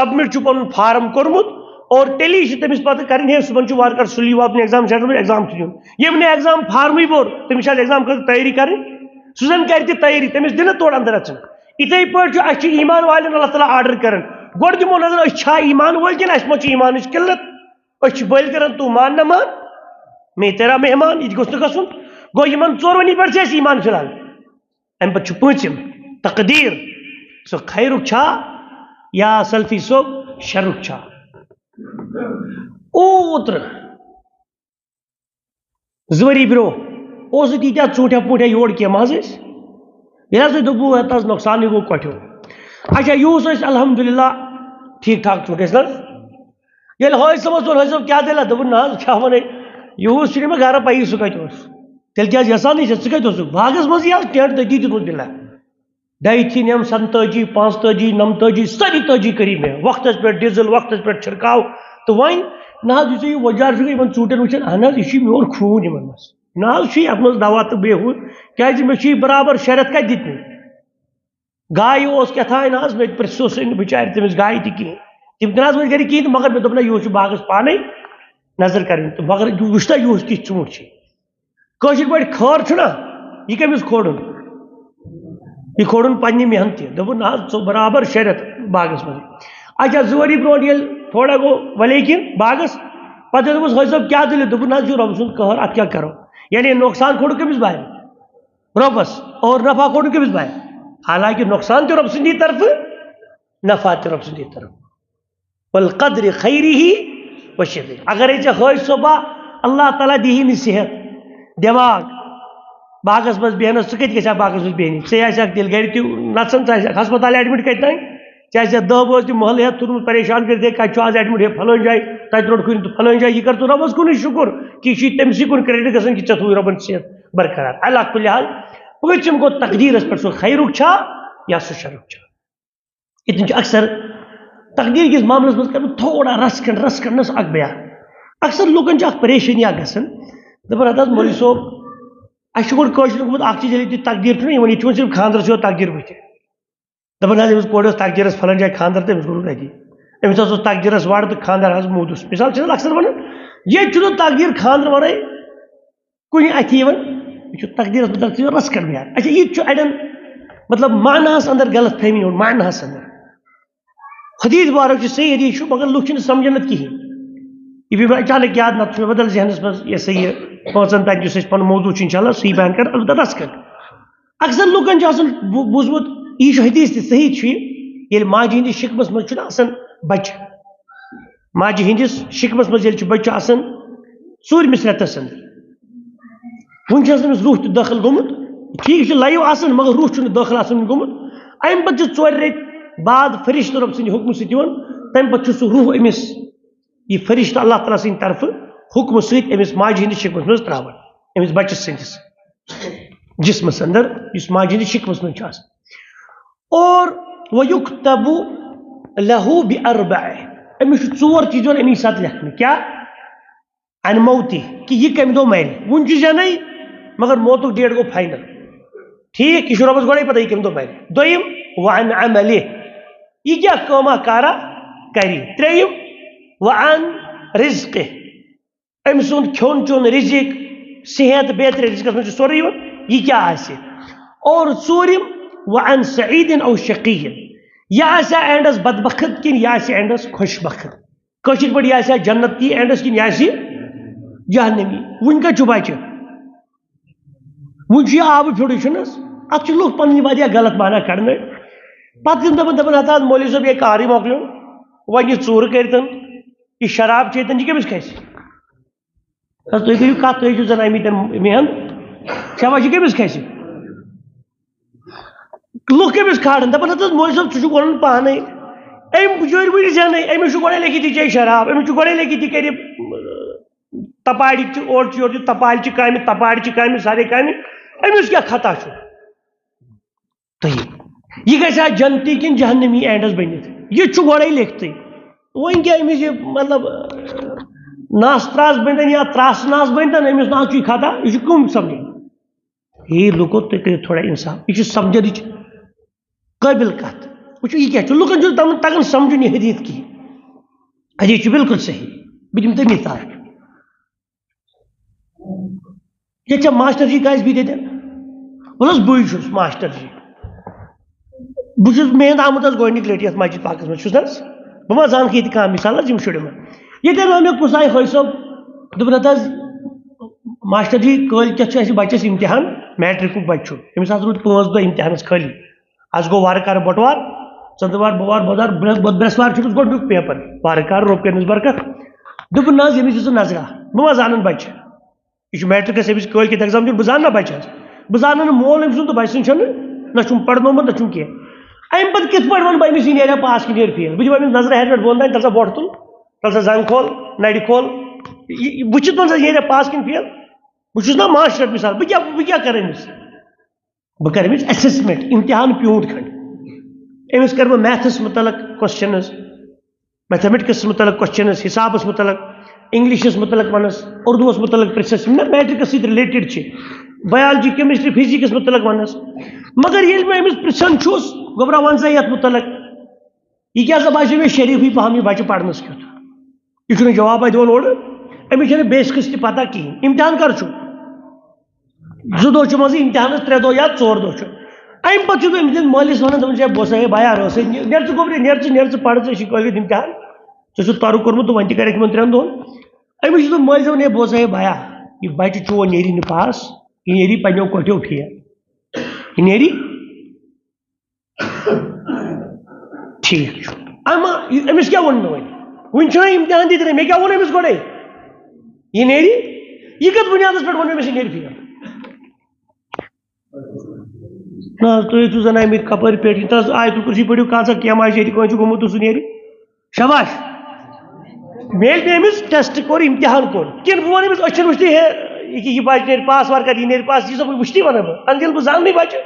submit چھُ پنُن فارم کوٚرمُت، اور تیٚلی چھِ تٔمِس پتہٕ کرٕنۍ، ہے، صُبحن چھُ وارٕ کارٕ سُلی واتُن ایگزام سینٹر پٮ۪ٹھ، ایگزام چھُ دیُن۔ ییٚمۍ نہٕ ایگزام فارمٕے بوٚر، تٔمِس چھِ ایگزام خٲطرٕ تیٲری کرٕنۍ۔ سُہ زن کرِ تہِ تیٲری، تٔمِس دِنہٕ تورٕ اندر اژُن۔ یِتھے پٲٹھۍ چھُ، اَسہِ چھُ ایمان والٮ۪ن اللہ تعالیٰ آرڈر کران، گۄڈٕ دِمو نظر، أسۍ چھا ایمان وٲلۍ کِنہٕ اَسہِ ما چھُ ایمانٕچ قلت؟ أسۍ چھِ بٔلۍ کران، تو مان نہ مان، میں تیرا مہمان، یہِ تہِ گوٚژھ نہٕ گژھُن۔ گوٚو، یِمن ژورؤنی پٮ۪ٹھ چھِ اَسہِ ایمان فی الحال۔ اَمہِ پتہٕ چھُ پوٗنٛژِم تقدیٖر، سُہ خیرُک چھا یا سلفی صٲب شرُک چھا؟ اوترٕ زٕ ؤری برونٛہہ اوس نہٕ تیٖتیٛاہ ژوٗنٛٹھیا پوٗنٛٹھیا یور کینٛہہ، مہ حظ ٲسۍ؟ ییٚلہِ حظ تُہۍ دوٚپوُ، ہے، تَس نۄقصانٕے گوٚو کۄٹھیو۔ اچھا، یہِ اوس اَسہِ الحمدللہ ٹھیٖک ٹھاک ژوٗنٛٹھۍ ٲسۍ نہ حظ؟ ییٚلہِ حٲج صٲبَس ووٚن، حٲج صٲب، کیٛاہ دٔلیٖلہ؟ دوٚپُن، نہ حظ، کیٛاہ وَنَے، یِہُس چھُنہٕ مےٚ گَرٕ پَیی، سُہ کَتہِ اوس۔ تیٚلہِ کیٛازِ یَژھان نہٕ ژےٚ، ژٕ کَتہِ اوسُکھ؟ باغَس منٛزٕے حظ، ٹٮ۪نٛٹ تٔتی دیُتمُت بِلہ۔ ڈیتھینیم سَتتٲجی، پانٛژتٲجی، نَمتٲجی، سٲری تٲجی کٔری مےٚ۔ وقتس پٮ۪ٹھ ڈیزل، وقتس پٮ۪ٹھ چھِرکاو۔ تہٕ وۄنۍ نہ حظ، یُس یہِ وۄجار چھُ یِمن ژوٗنٛٹھٮ۪ن وٕچھان، اہن حظ، یہِ چھُ میون خوٗن یِمن منٛز۔ نہ حظ چھُ یہِ اَتھ منٛز دوا تہٕ بیٚیہِ ہُہ، کیٛازِ مےٚ چھُ یہِ برابر شےٚ رٮ۪تھ کَتہِ دِتمٕتۍ؟ گایہِ اوس کیٛاہ تام نہ حظ، مےٚ تہِ پرٛژھ، سُہ اوس نہٕ بِچارِ تٔمِس گایہِ تہِ کِہیٖنۍ۔ تِم تہِ نہ حظ وٲتۍ گَرِ کِہیٖنۍ تہٕ، مگر مےٚ دوٚپ، نہ، یِہُس چھُ باغس پانَے نظر کَرٕنۍ تہٕ مگر یہِ وٕچھتا یِہُس کِتھ ژوٗنٛٹھۍ چھِ۔ کٲشِر پٲٹھۍ خٲر چھُنہ، یہِ کٔمِس کھولُن؟ یہِ کھولُن پننہِ محنتہِ۔ دوٚپُن، نہ حظ، ژٕ برابر شےٚ رٮ۪تھ باغس منٛز۔ اچھا، زٕ ؤری برونٛٹھ ییٚلہِ تھوڑا گوٚو ولیکن باغس، پتہٕ دوٚپُس، حٲج صٲب، کیٛاہ دٔلیٖل؟ دوٚپُن، نہ حظ، یہِ چھُ رۄب سُنٛد قہر، اتھ کیٛاہ کرو؟ یعنی نۄقصان کھولُن کٔمِس بارِ؟ رۄبس۔ اور نفع کھولُن کٔمِس بارِ؟ حالانکہ نۄقصان تہِ رۄب سٕنٛدی طرفہٕ، نفع تہِ رۄب سٕنٛدی طرفہٕ۔ والقدر خیره وشره۔ اگر ژےٚ حٲج صٲبا اللہ تعالیٰ دِیی نہٕ صحت، دٮ۪ماغ، باغس منٛز بیہنس، ژٕ کتہِ گژھِ ہا باغس منٛز بیہنہِ؟ ژےٚ آسہِ ہا تیٚلہِ گرِ تہِ نژان، ژٕ آسہِ ہا ہسپتال ایڈمٹ کتہِ تام؟ ژےٚ آسہِ ہا دہ بٲژ تہِ محلہٕ ہٮ۪تھ تھوٚرمُت پریشان کٔرِتھ، ہے، کتہِ چھُ آز ایڈمٹ؟ ہے، فلٲنۍ جایہِ، تتہِ روٚٹ کُنہِ تہٕ فلٲنۍ جایہِ۔ یہِ کر ژٕ رۄبس کُنُے شُکر کہِ یہِ چھُے تٔمسٕے کُن کریڈٹ گژھان کہِ ژےٚ تھوٚوُے رۄبن صحت برقرار۔ علی کل حال، پٲنٛژِم گوٚو تقدیرس پٮ۪ٹھ سُہ خیرُک چھا یا سُہ شرُک چھا۔ ییٚتٮ۪ن چھُ اکثر تقدیٖر کِس معاملس منٛز کران تھوڑا رژھ کھنٛڈ، رژھ کھنٛڈ نہ سا اکھ بیان۔ اکثر لوٗکن چھِ اکھ پریشٲنی اکھ گژھان، دپان، ہتہٕ حظ مولوی صٲب، اسہِ چھُ گۄڈٕ کٲشرٮ۪ن گوٚمُت اکھ چیٖز، ییٚلہِ تہِ تقدیٖر چھُنہ یِوان، ییٚتہِ چھُ وۄنۍ صرف خانٛدرس یوت تقدیٖر بٕتھِ۔ دپان، حظ، أمِس کورِ اوس تقدیٖرس فلٲنۍ جایہِ خانٛدر تہٕ أمِس کوٚرُکھ أتی۔ أمِس حظ اوس تقدیٖرس وڑ تہٕ خانٛدر حظ موٗدُس۔ مثال چھِ نہ اکثر ونان، ییٚتہِ چھُنہٕ تقدیٖر خانٛدر ورٲے کُنہِ اَتھِ یِوان، یہِ چھُ تقدیٖرَس مُتعلِق چھُ رَژھ کھنٛڈ بیان۔ اچھا، یہِ تہِ چھُ اَڑٮ۪ن، مطلب، معناہَس اَندَر غلط فہمی یِوان، معناہَس اَندَر۔ حدیٖث مُبارک چھُ صحیح حدیٖث چھُ، مگر لُکھ چھِنہٕ سَمجھان اَتھ کِہیٖنۍ۔ یہِ پیٚیہِ مےٚ اچانک یاد، نَتہٕ چھُ مےٚ بدل ذہنَس منٛز یہِ ہسا یہِ پانٛژَن تانۍ یُس اَسہِ پَنُن موضوع چھُ، اِنشاء اللہ، سُہ یی بیان کَرنہٕ، البتہ رَژھ کھنٛڈ۔ اکثر لُکَن چھُ آسان بو-، بوٗزمُت، یہِ چھُ حدیٖث تہِ صحیح چھُ یہِ، ییٚلہِ ماجہِ ہِنٛدِس شِکمَس منٛز چھُنہٕ آسان بَچہِ۔ ماجہِ ہِنٛدِس شِکمَس منٛز ییٚلہِ چھُ بَچہِ آسان ژوٗرمِس رٮ۪تَس اَندَر، وُنہِ چھُ آسان أمِس روح تہِ دٲخل گوٚمُت۔ ٹھیٖک چھُ، لایِو آسان، مگر روح چھُنہٕ دٲخل آسان گوٚمُت۔ اَمہِ پَتہٕ چھُ ژورِ رٮ۪تۍ بعد فرشتہٕ رۄب سٕنٛدِ حُکمہٕ سۭتۍ یِوان، تَمہِ پَتہٕ چھُ سُہ روح أمِس، یہِ فرشتہٕ اللہ تعالیٰ سٕنٛدِ طرفہٕ حُکمہٕ سۭتۍ أمِس ماجہِ ہِنٛدِس شِکمَس منٛز ترٛاوان، أمِس بَچَس سٕنٛدِس جسمَس اَندَر، یُس ماجہِ ہِنٛدِس شِکمَس منٛز چھُ آسان۔ اور وَيُكْتَبُ لَهُ بِأَرْبَعِ، أمِس چھُ ژور چیٖز یِوان اَمی ساتہٕ لیکھنہٕ۔ کیٛاہ؟ عن موتہِ، کہِ یہِ کَمہِ دۄہ مَرِ۔ وُنہِ چھُ زینَے، مگر موتُک ڈیٹ گوٚو فاینل۔ ٹھیٖک، یہِ چھُ رۄبَس گۄڈَے پَتہ یہِ کَمہِ دۄہ مَرِ۔ دوٚیِم، وَعن عَمَلِهِ، یہِ کیٛاہ کٲمہ کارا کَرِ۔ ترٛیٚیِم، وَعن رِزْقِهِ، أمۍ سُنٛد کھیوٚن چیوٚن، رِزِق، صحت، بیترِ رِزقَس منٛز چھُ سورُے یِوان، یہِ کیٛاہ آسہِ۔ اور ژوٗرِم، وَعن سَعِیدٍ أَوْ شَقِیٍّ، یہِ آسہِ اینڈَس بدبخت کِنہٕ یہِ آسہِ اینڈَس خۄش بخت۔ کٲشِر پٲٹھۍ، یہِ آسہِ ہا جنتی اینڈَس کِنہٕ یہِ آسہِ جہنمی۔ وٕنۍ کَتہِ چھُ بَچہِ؟ وٕنہِ چھُ یہِ آبہٕ پھیوٚرُے، چھُنہٕ حظ؟ اَتھ چھِ لُکھ پَنٕنۍ واریاہ غلط معنہ کَڑنَے۔ پَتہٕ تِم دَپان، دَپان، ہَتہٕ حظ مولوی صٲب، یہِ کارٕے مۄکلیو، وۄنۍ یہِ ژوٗرٕ کٔرۍتَن، یہِ شراب چیٚتَن، یہِ کٔمِس کھسہِ؟ حظ، تُہۍ کٔرِو کَتھ، تُہۍ چھِو زَن آمٕتۍ مےٚ ہن۔ شاباش، یہِ کٔمِس کھسہِ؟ لُکھ کٔمِس کھالن؟ دَپان، ہَتہٕ حظ، مولوی صٲب، ژٕ چھُکھ وَنان پانَے۔ أمۍ بِچٲرۍ وٕنہِ زینَے، أمِس چھُ گۄڈَے لیکھِتھ، یہِ چیٚیہِ شراب، أمِس چھُ گۄڈَے لیکھِتھ، یہِ کَرِ تَپارِ تہِ اورٕ تہِ یورٕ تہِ، تَپالہِ چہِ کامہِ، تَپارِ چہِ کامہِ، سارے کامہِ۔ أمِس کیٛاہ خطا چھُ؟ طیب۔ یہِ گژھِ ہا جنتی کِنہٕ جہنمی اینڈَس بٔنِتھ؟ یہِ چھُ گۄڈَے لیکھتٕے۔ وۄنۍ کیٛاہ أمِس یہِ، مطلب، ناس ترٛاس بٔنۍتَن یا ترٛاس ناس بٔنۍتَن، أمِس نہ حظ چھُ یہِ خطا، یہِ چھُ کٕم سَمجھان؟ ہے لُکو، تُہۍ کٔرِو تھوڑا اِنصاف، یہِ چھُ سَمجھنٕچ قٲبِل کَتھ۔ وٕچھِو، یہِ کیٛاہ چھُ؟ لُکَن چھُنہٕ تَمَن تَگان سَمجھُن یہِ حدیٖث کِہیٖنۍ۔ حدیٖث چھُ بِلکُل صحیح۔ بہٕ دِمہٕ تۄہہِ مِثال۔ ییٚتہِ چھا ماسٹر جی کٲنٛسہِ بیٚیہِ تَتٮ۪ن؟ وَلہٕ حظ، بٕے چھُس ماسٹر جی۔ بہٕ چھُس، مےٚ ہُنٛد آمُت حظ گۄڈٕنِکۍ لَٹہِ یَتھ مسجد پاکَس منٛز، چھُس نہ حظ؟ بہٕ ما زانہٕ ییٚتہِ کانٛہہ، مِثال حظ، یِم شُرۍ یِمَن۔ ییٚتٮ۪ن آو مےٚ کُس آیہِ حٲج صٲب، دوٚپُن، ہَتہٕ حظ، ماسٹر جی، کٲلۍ کٮ۪تھ چھُ اَسہِ بَچَس اِمتِحان، میٹرِکُک بَچہٕ چھُ۔ أمِس حظ روٗدۍ پانٛژھ دۄہ اِمتِحانَس خٲلی۔ اَز گوٚو وارٕ کارٕ بَٹوار، ژٔنٛدٕروار، بوٚموار، بۄدوار، برٛ-، بۄد-، برٛٮ۪سوار چھُ أمِس گۄڈٕنیُک پیپر، وارٕ کارٕ رۄب کَرنَس برکت۔ دوٚپُن، نہ حظ، ییٚمِس چھُ سُہ نظرا، بہٕ ما زانَن بَچہٕ۔ یہِ چھُ میٹرکس، أمِس کٲلۍ کٮ۪تھ ایگزام دیُن، بہٕ زانہٕ نا بچس، بہٕ زانہٕ نہٕ مول أمۍ سُنٛد تہٕ بچہٕ سُنٛد چھُنہٕ، نہ چھُم پرنومُت نہ چھُم کینٛہہ۔ اَمہِ پتہٕ کِتھ پٲٹھۍ وَنہٕ بہٕ أمِس یہِ نیرِ پاس کِنہٕ نیرِ فیل؟ بہٕ دِمہٕ أمِس نظرِ ہیٚرِ پٮ۪ٹھ بۄن تام، تَلہٕ سا وۄٹھ تُل، تَلہٕ سا زنٛگ کھول، نَرِ کھول۔ یہِ، یہِ وٕچھِتھ وَن سا، یہِ نیریا پاس کِنہٕ فیل؟ بہٕ چھُس نا ماسٹر مثال، بہٕ کیٛاہ، بہٕ کیٛاہ کَرٕ أمِس؟ بہٕ کَرٕ أمِس assessment، امتحان پیوٗنت کھنٛڈ۔ أمِس کَرٕ بہٕ میتھَس مُتعلق questions، میتھمیٹکس مُتعلق questions، حسابَس مُتعلق، انگلشَس مُتعلق وَنَس، اردوَس مُتعلق پرٛژھَس، یِم نا میٹرکَس سۭتۍ related چھِ، biology، chemistry، physics مُتعلق وَنَس۔ مگر ییٚلہِ بہٕ أمِس پرٛژھان چھُس، گوٚبرا وَن سا یَتھ مُتعلق، یہِ کیٛاہ سا باسیو مےٚ شریٖفٕے پَہَم یہِ بَچہٕ پَرنَس کیُتھ۔ یہِ چھُنہٕ جوابا دِوان اورٕ، أمِس چھَنہٕ بیسکَس تہِ پَتہ کِہیٖنۍ۔ امتحان کَر چھُ؟ زٕ دۄہ چھُ منٛزٕ امتحانَس، ترٛےٚ دۄہ یا ژور دۄہ چھُ۔ اَمہِ پَتہٕ چھُس بہٕ أمِس دِوان مٲلِس وَنان، دَپان چھُس، "ہے بوسا ہے بایا، رٲژ سۭتۍ نیر ژٕ گوٚبرِ، نیر ژٕ، نیر ژٕ پَرٕ ژٕ، أسۍ چھِ کٲلۍ کٮ۪تھ امتحان، ژےٚ چھُتھ تَرُک کوٚرمُت تہٕ وۄنۍ تہِ کَرٮ۪کھ یِمَن ترٛٮ۪ن دۄہَن۔" أمِس چھُس بہٕ مٲلِس وَنان، "ہے بوسا ہے بایا، یہِ بَچہٕ چون نیری نہٕ پاس، یہِ نیری پنٛنیو کوٹھیو فیل، یہِ نیری۔" ٹھیٖک چھُ۔ اما یہِ، أمِس کیٛاہ ووٚن مےٚ وۄنۍ؟ وُنہِ چھُنہ امتحان دِتھ، مےٚ کیٛاہ ووٚن أمِس گۄڈَے؟ یہِ نیرِ؟ یہِ کَتھ بُنیادَس پٮ۪ٹھ ووٚن مےٚ أمِس، یہِ نیرِ فیل؟ نہ حظ، تُہۍ ٲسِو زَن آمٕتۍ کَپٲرۍ پٮ۪ٹھ، یہِ تَس آیتُل کُرسی پٔرِو، کانٛہہ سا کیٚنٛہہ ما آسہِ ییٚتہِ کٲنٛسہِ گوٚمُت تہٕ سُہ نیرِ۔ شاباش۔ مےٚ ییٚلہِ تٔمِس ٹیسٹ کوٚر، امتحان کوٚر، کِنہٕ بہٕ وَنہٕ أمِس أچھَن وٕچھتٕے، ہے، یہِ کہِ یہِ بَچہٕ نیرِ پاس، وارٕ کَتھ یہِ نیرِ پاس، یہِ چھُسا بہٕ وٕچھتٕے وَنان بہٕ؟ اَنہٕ ییٚلہِ بہٕ زاننٕے بَچہٕ،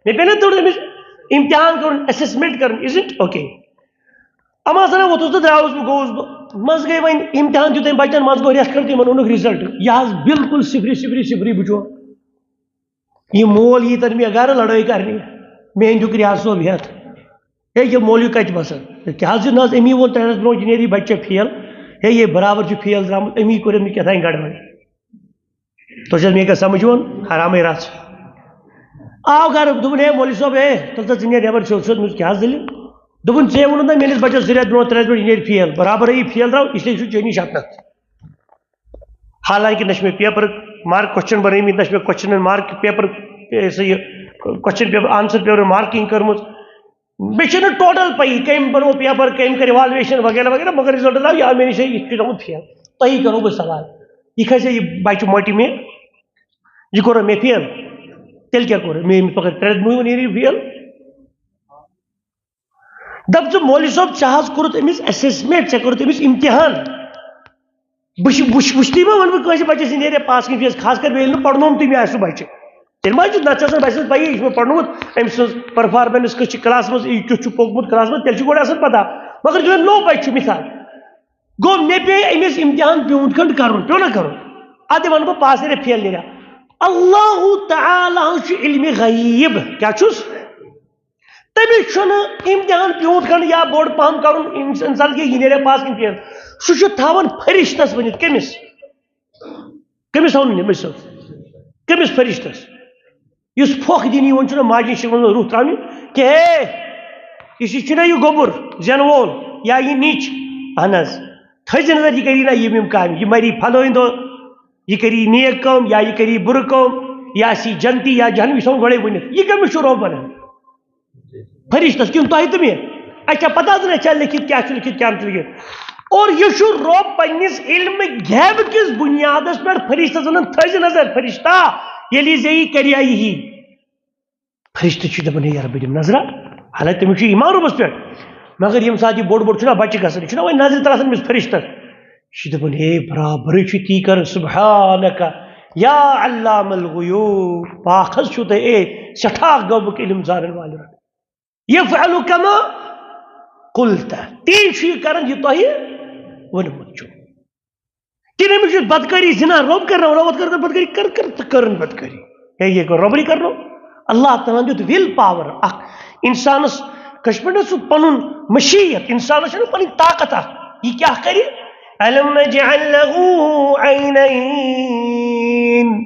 مےٚ پیٚیہِ نہ تورٕ أمِس امتحان کَرُن، assessment کَرُن، isn't okay؟ اَما سَنا ووٚتھُس تہٕ درٛاوُس بہٕ، گوٚوُس بہٕ۔ منٛزٕ گٔے وۄنۍ امتحان دیُت أمۍ بَچَن، منٛزٕ گوٚو رٮ۪تھ کھنٛڈ تہٕ یِمَن اوٚنُکھ result۔ یہِ حظ بِلکُل صِفرِ، صِفرِ، صِفرِ، بہٕ چھُ۔ یہِ مول یی تَنہٕ مےٚ گَرٕ لَڑٲے کَرنہِ، مےٚ أنۍ دیُت ریاض صٲب ہٮ۪تھ۔ ہے، یہِ مولوی کَتہِ بَسان؟ ہے، کیٛاہ حظ چھُ؟ نہ حظ، أمی ووٚن ترٛےٚ رٮ۪تھ برونٛہہ، یہِ نیرِ بَچہٕ فیل۔ ہے، یہِ برابر چھُ فیل درٛامُت، أمی کوٚر أمۍ یہِ کیٛاہ تام گڑبڑ۔ تۄہہِ چھِ حظ میٛٲنۍ کَتھ سَمٕجھ یِوان؟ حرامٕے رَژھ۔ آو گَرٕ، دوٚپُن، "ہے، مولوی صٲب، ہے، تُل سا ژٕ نیر نٮ۪بَر، ژٕ وٕچھ حظ، مےٚ کیٛاہ حظ دٔلیٖل؟" دوٚپُن، "ژےٚ ووٚنُتھ نہ میٛٲنِس بَچَس زٕ رٮ۪تھ برونٛہہ، ترٛےٚ رٮ۪تھ برونٛہہ، یہِ نیرِ فیل، برابر یی فیل درٛاو، اِسلیے چھُ چٲنی شَتنَتھ۔" حالانکہ نہ چھُ مےٚ پیپر مارک کوسچن بنٲومٕتۍ، نہ چھُ مےٚ کوسچنن مارک پیپر، یہِ ہسا یہِ question paper, answer paper marking کٔرمٕژ۔ مےٚ چھُنہٕ ٹوٹل پَیی کٔمۍ بنوو پیپر، کٔمۍ کٔر اِوالویشن وغیرہ وغیرہ، مگر رِزلٹ درٛاو، یہِ آو مےٚ نِش، یہِ چھُ آمُت فیل۔ تۄہی کرو بہٕ سوال، یہِ کھسہِ یہِ بچہِ مۄٹہِ مےٚ، یہِ کوٚر مےٚ فیل، تیٚلہِ کیٛاہ کوٚر مےٚ أمِس؟ مگر ترٛےٚ رٮ۪تھ برونٛہہ نیرِ یہِ فیل۔ دَپ ژٕ مولوی صٲب، ژےٚ حظ کوٚرُتھ أمِس assessment، ژےٚ کوٚرُتھ أمِس امتحان۔ بہٕ چھُ-، وٕچھ-، وٕچھتٕے ما وَنہٕ بہٕ کٲنٛسہِ بَچَس، یہِ نیرِ پاس کِنہٕ فیل، خاص کر بیٚیہِ ییٚلہِ نہٕ پَرنومتُے مےٚ آسہِ سُہ بَچہٕ۔ تیٚلہِ ما چھُ، نَتہٕ چھِ آسان بَچَس پَیی، یہِ چھُ مےٚ پَرنومُت، أمۍ سٕنٛز performance کِژھ چھِ class منٛز، یہِ کیُتھ چھُ پوٚکمُت class منٛز، تیٚلہِ چھُ گۄڈٕ آسان پَتہ۔ مگر یُس وۄنۍ نوٚو بَچہٕ چھُ، مِثال، گوٚو، مےٚ پیٚیہِ أمِس امتحان پیوٗنت کھنٛڈ کَرُن، پیوٚو نہ کَرُن؟ اَدٕ وَنہٕ بہٕ پاس نیرِ، فیل نیرِ۔ اللہ تعالیٰ چھُ علمِ غیب۔ کیٛاہ چھُس؟ تٔمِس چھُنہٕ امتحان پیوٗنت کھنٛڈ یا بوٚڑ پَہَم کَرُن، اِنس-، اِنسان کہِ یہِ نیرِ پاس کِنہٕ فیل۔ سُہ چھُ تھاوان فرشتَس ؤنِتھ۔ کٔمِس؟ کٔمِس تھاوُن أمِس سۭتۍ؟ کٔمِس فرشتَس؟ یُس پھۄکھ دِنہٕ یِوان چھُنہ ماجہِ نِش یِوان روح ترٛاونہِ، کہِ ہے، یُس یہِ چھُنہ یہِ گوٚبُر زٮ۪نہٕ وول یا یہِ نِچ، اہن حظ، تھٲیزِ نظر، یہِ کَری نہ یِم یِم کامہِ، یہِ مَری فلٲنۍ دۄہ، یہِ کَری نیک کٲم یا یہِ کَری بُرٕ کٲم، یہِ آسی جنتی یا جہنمی، یہِ چھُ تھاوُن گۄڈَے ؤنِتھ۔ یہِ کٔمِس چھُ رۄب وَنان؟ فرشتس کِنہٕ تۄہہِ تہٕ مےٚ؟ اَسہِ چھا پتہ زِ نہ چھا لیکھِتھ، کیٛاہ چھُ لیکھِتھ، کیٛاہ نہٕ چھُ لیکھِتھ؟ اور یہِ چھُ رۄب پننِس علمِ غیب کِس بُنیادس پٮ۪ٹھ فرشتس ونان، "تھٲیزِ نظر فرشتہ، ییٚلہِ یہِ ژےٚ یہِ کریایی ہی۔" فرشتہٕ چھِ دپان، "ہے یارٕ، بہٕ دِمہٕ نظرہ۔" حالانکہِ تٔمِس چھُ ایمان رۄبس پٮ۪ٹھ۔ مگر ییٚمہِ ساتہٕ یہِ بوٚڑ بوٚڑ چھُنہ بچہِ گژھان، یہِ چھُنہ وۄنۍ نظرِ تل آسان أمِس فرشتس۔ یہِ چھِ دپان، "ہے برابرٕے چھُ تی کران، سبحانک یا علام الغیوب، پاک حظ چھُو تُہۍ، اے سٮ۪ٹھاہ غٲبُک علم زانن والٮ۪و رب۔" یفعل کما قلت، تی چھُ یہِ کران یہِ تۄہہِ ووٚنمُت چھُ۔ کِنہٕ أمِس چھُ بدکٲری زِنا، رۄب کرناوان، رۄب کر بدکٲری، کر کر تہٕ کٔرٕن بدکٲری۔ ہے، یہِ گوٚو رۄبٕے کرنو۔ اللہ تعالیٰ ہن دیُت will power اکھ انسانس، کٲشِر پٲٹھۍ سُہ پنُن مشیت، انسانس چھنہٕ پنٕنۍ طاقت اکھ۔ یہِ کیٛاہ کرِ؟ الم نجعل له عینین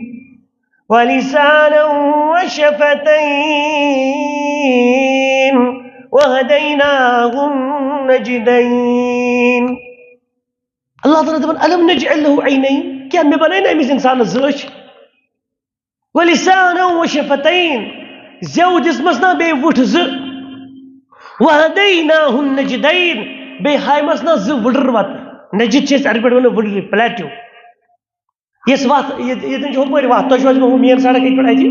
ولسانا وشفتين وهديناه النجدين۔ اللہ تعالیٰ دپان، الم نجعل له عینین، کیٛاہ مےٚ بنٲے نہٕ أمِس انسانس زٕ أچھ؟ ولسانا وشفتین، زیو دِژمس نا بیٚیہِ وٕٹھ زٕ۔ وہدیناہ النجدین، بیٚیہِ ہایمس نا زٕ وٕڈٕر وتہٕ۔ نجد چھِ أسۍ عربی پٲٹھۍ ونان وٕڈٕر، plateau۔ یۄس وَتھ، ییٚتہِ، ییٚتٮ۪ن چھِ ہُپٲرۍ وَتھ، تۄہہِ چھُو حظ گوٚمُت main سڑک ییٚتہِ پٮ۪ٹھ اَتہِ؟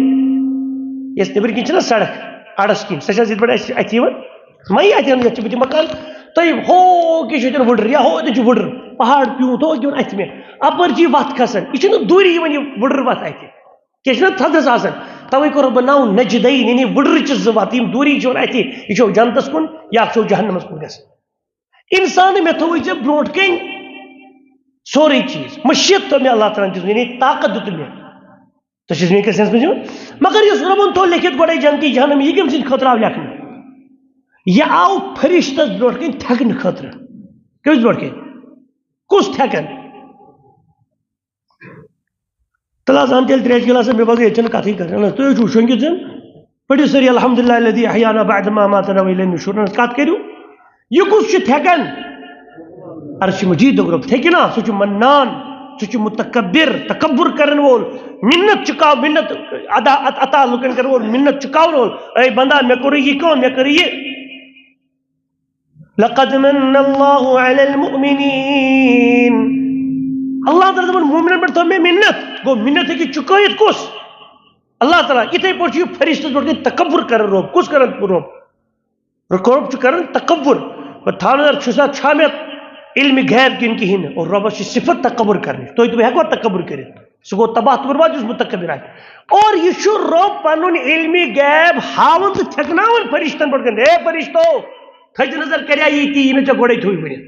یۄس نیٚبٕرۍ کِنۍ چھِنہ سڑک، اَڑَس کِنۍ، سۄ چھِ حظ ییٚتہِ پٮ۪ٹھ اَسہِ اَتھِ یِوان؟ مَے اَتہِ یَتھ چھِ بٕتھِ مکان، تۄہہِ ہو کہِ چھُ تیٚلہِ وٕڈٕر، یا ہو تہِ چھُ وٕڈٕر، پہاڑ پیوٗنت ہو کیوں اَتھِ مےٚ، اَپٲرۍ چھِ یہِ وَتھ کھسان، یہِ چھُنہٕ دوٗری یِوان یہِ وٕڈٕر وَتھ اَتھِ، کیٛاہ چھُنہ تھزَس آسان؟ تَوَے کوٚرُکھ بہٕ ناو نجدین، یعنی وٕڈرٕ چھِ زٕ وَتہٕ، یِم دوٗری چھِ یِوان اَتھِ، یہِ چھو جنتَس کُن یا چھو جہنمَس کُن گژھان۔ اِنسانٕے مےٚ تھوٚوُے ژےٚ برونٛٹھ کَنۍ سورُے چیٖز، مٔشیٖد تھٲو مےٚ اللہ تعالیٰ ہَن دِژمٕژ، یعنی طاقت دیُتُم مےٚ۔ تۄہہِ چھِ أسۍ وٕنکیٚس سٮ۪نس منٛز یِوان؟ مگر یُس رۄبن تھوٚو لیکھِتھ گۄڈے جنتی جہنم، یہِ کٔمۍ سٕنٛدِ خٲطرٕ آو لیکھنہٕ؟ یہِ آو فرشتس برونٛٹھ کَنۍ تھٮ۪کنہٕ خٲطرٕ۔ کٔمِس برونٛٹھ کَنۍ؟ کُس تھٮ۪کن؟ تَلہٕ حظ اَن تیٚلہِ ترٛیش گِلاس، مےٚ باسان ییٚتہِ چھَنہٕ کَتھٕے کَرٕنۍ۔ اَہن حظ، تُہۍ حظ چھُو شۄنٛگِتھ زَن؟ پٔرِو سٲری الحمدللہ الذی احیانا بعد ما اماتنا و الیہ النشور۔ اَہن حظ، کَتھ کٔرِو۔ یہِ کُس چھُ تھٮ۪کان؟ عرش مجید دوٚپ رۄب، تھٮ۪کہِ نا؟ سُہ چھُ منان، سُہ چھُ متکبر، تکبر کرن وول، منت چُکاو، منت ادا، عط-، عطا لُکن کرن وول، منت چُکاون وول۔ اے بندہ، مےٚ کوٚرُے یہِ کٲم، مےٚ کٔرٕے یہِ۔ لقد من اللہ علی المؤمنین۔ اللہ تعالیٰ دَپان، مومنن پٮ۪ٹھ تھٲو مےٚ منت۔ گوٚو، منت ہیٚکہِ چُکٲیِتھ کُس؟ اللہ تعالیٰ۔ یِتھے پٲٹھۍ چھُ یہِ فرشتس پٮ۪ٹھ تہِ تکبر کران رۄب۔ کُس کران رۄب؟ رۄب چھُ کران تکبر۔ بہٕ تھاونہٕ چھُ سا چھا مےٚ علمِ غیب کِنہٕ کِہیٖنۍ نہٕ؟ اور رۄبس چھِ صفت تکبر کرنٕچ۔ تُہۍ تہِ ہٮ۪کوا تکبر کٔرِتھ؟ سُہ گوٚو تباہ تہٕ برباد یُس متکبر آسہِ۔ اور یہِ چھُ رۄب پنُن علمِ غیب ہاوان تہٕ تھٮ۪کناوان فرشتن پٮ۪ٹھ کٔرِتھ، "اے فرشتو، تھٔج نظر کریٛا یہِ تی، یہِ مےٚ ژےٚ گۄڈے تھوٚوُے ؤنِتھ۔"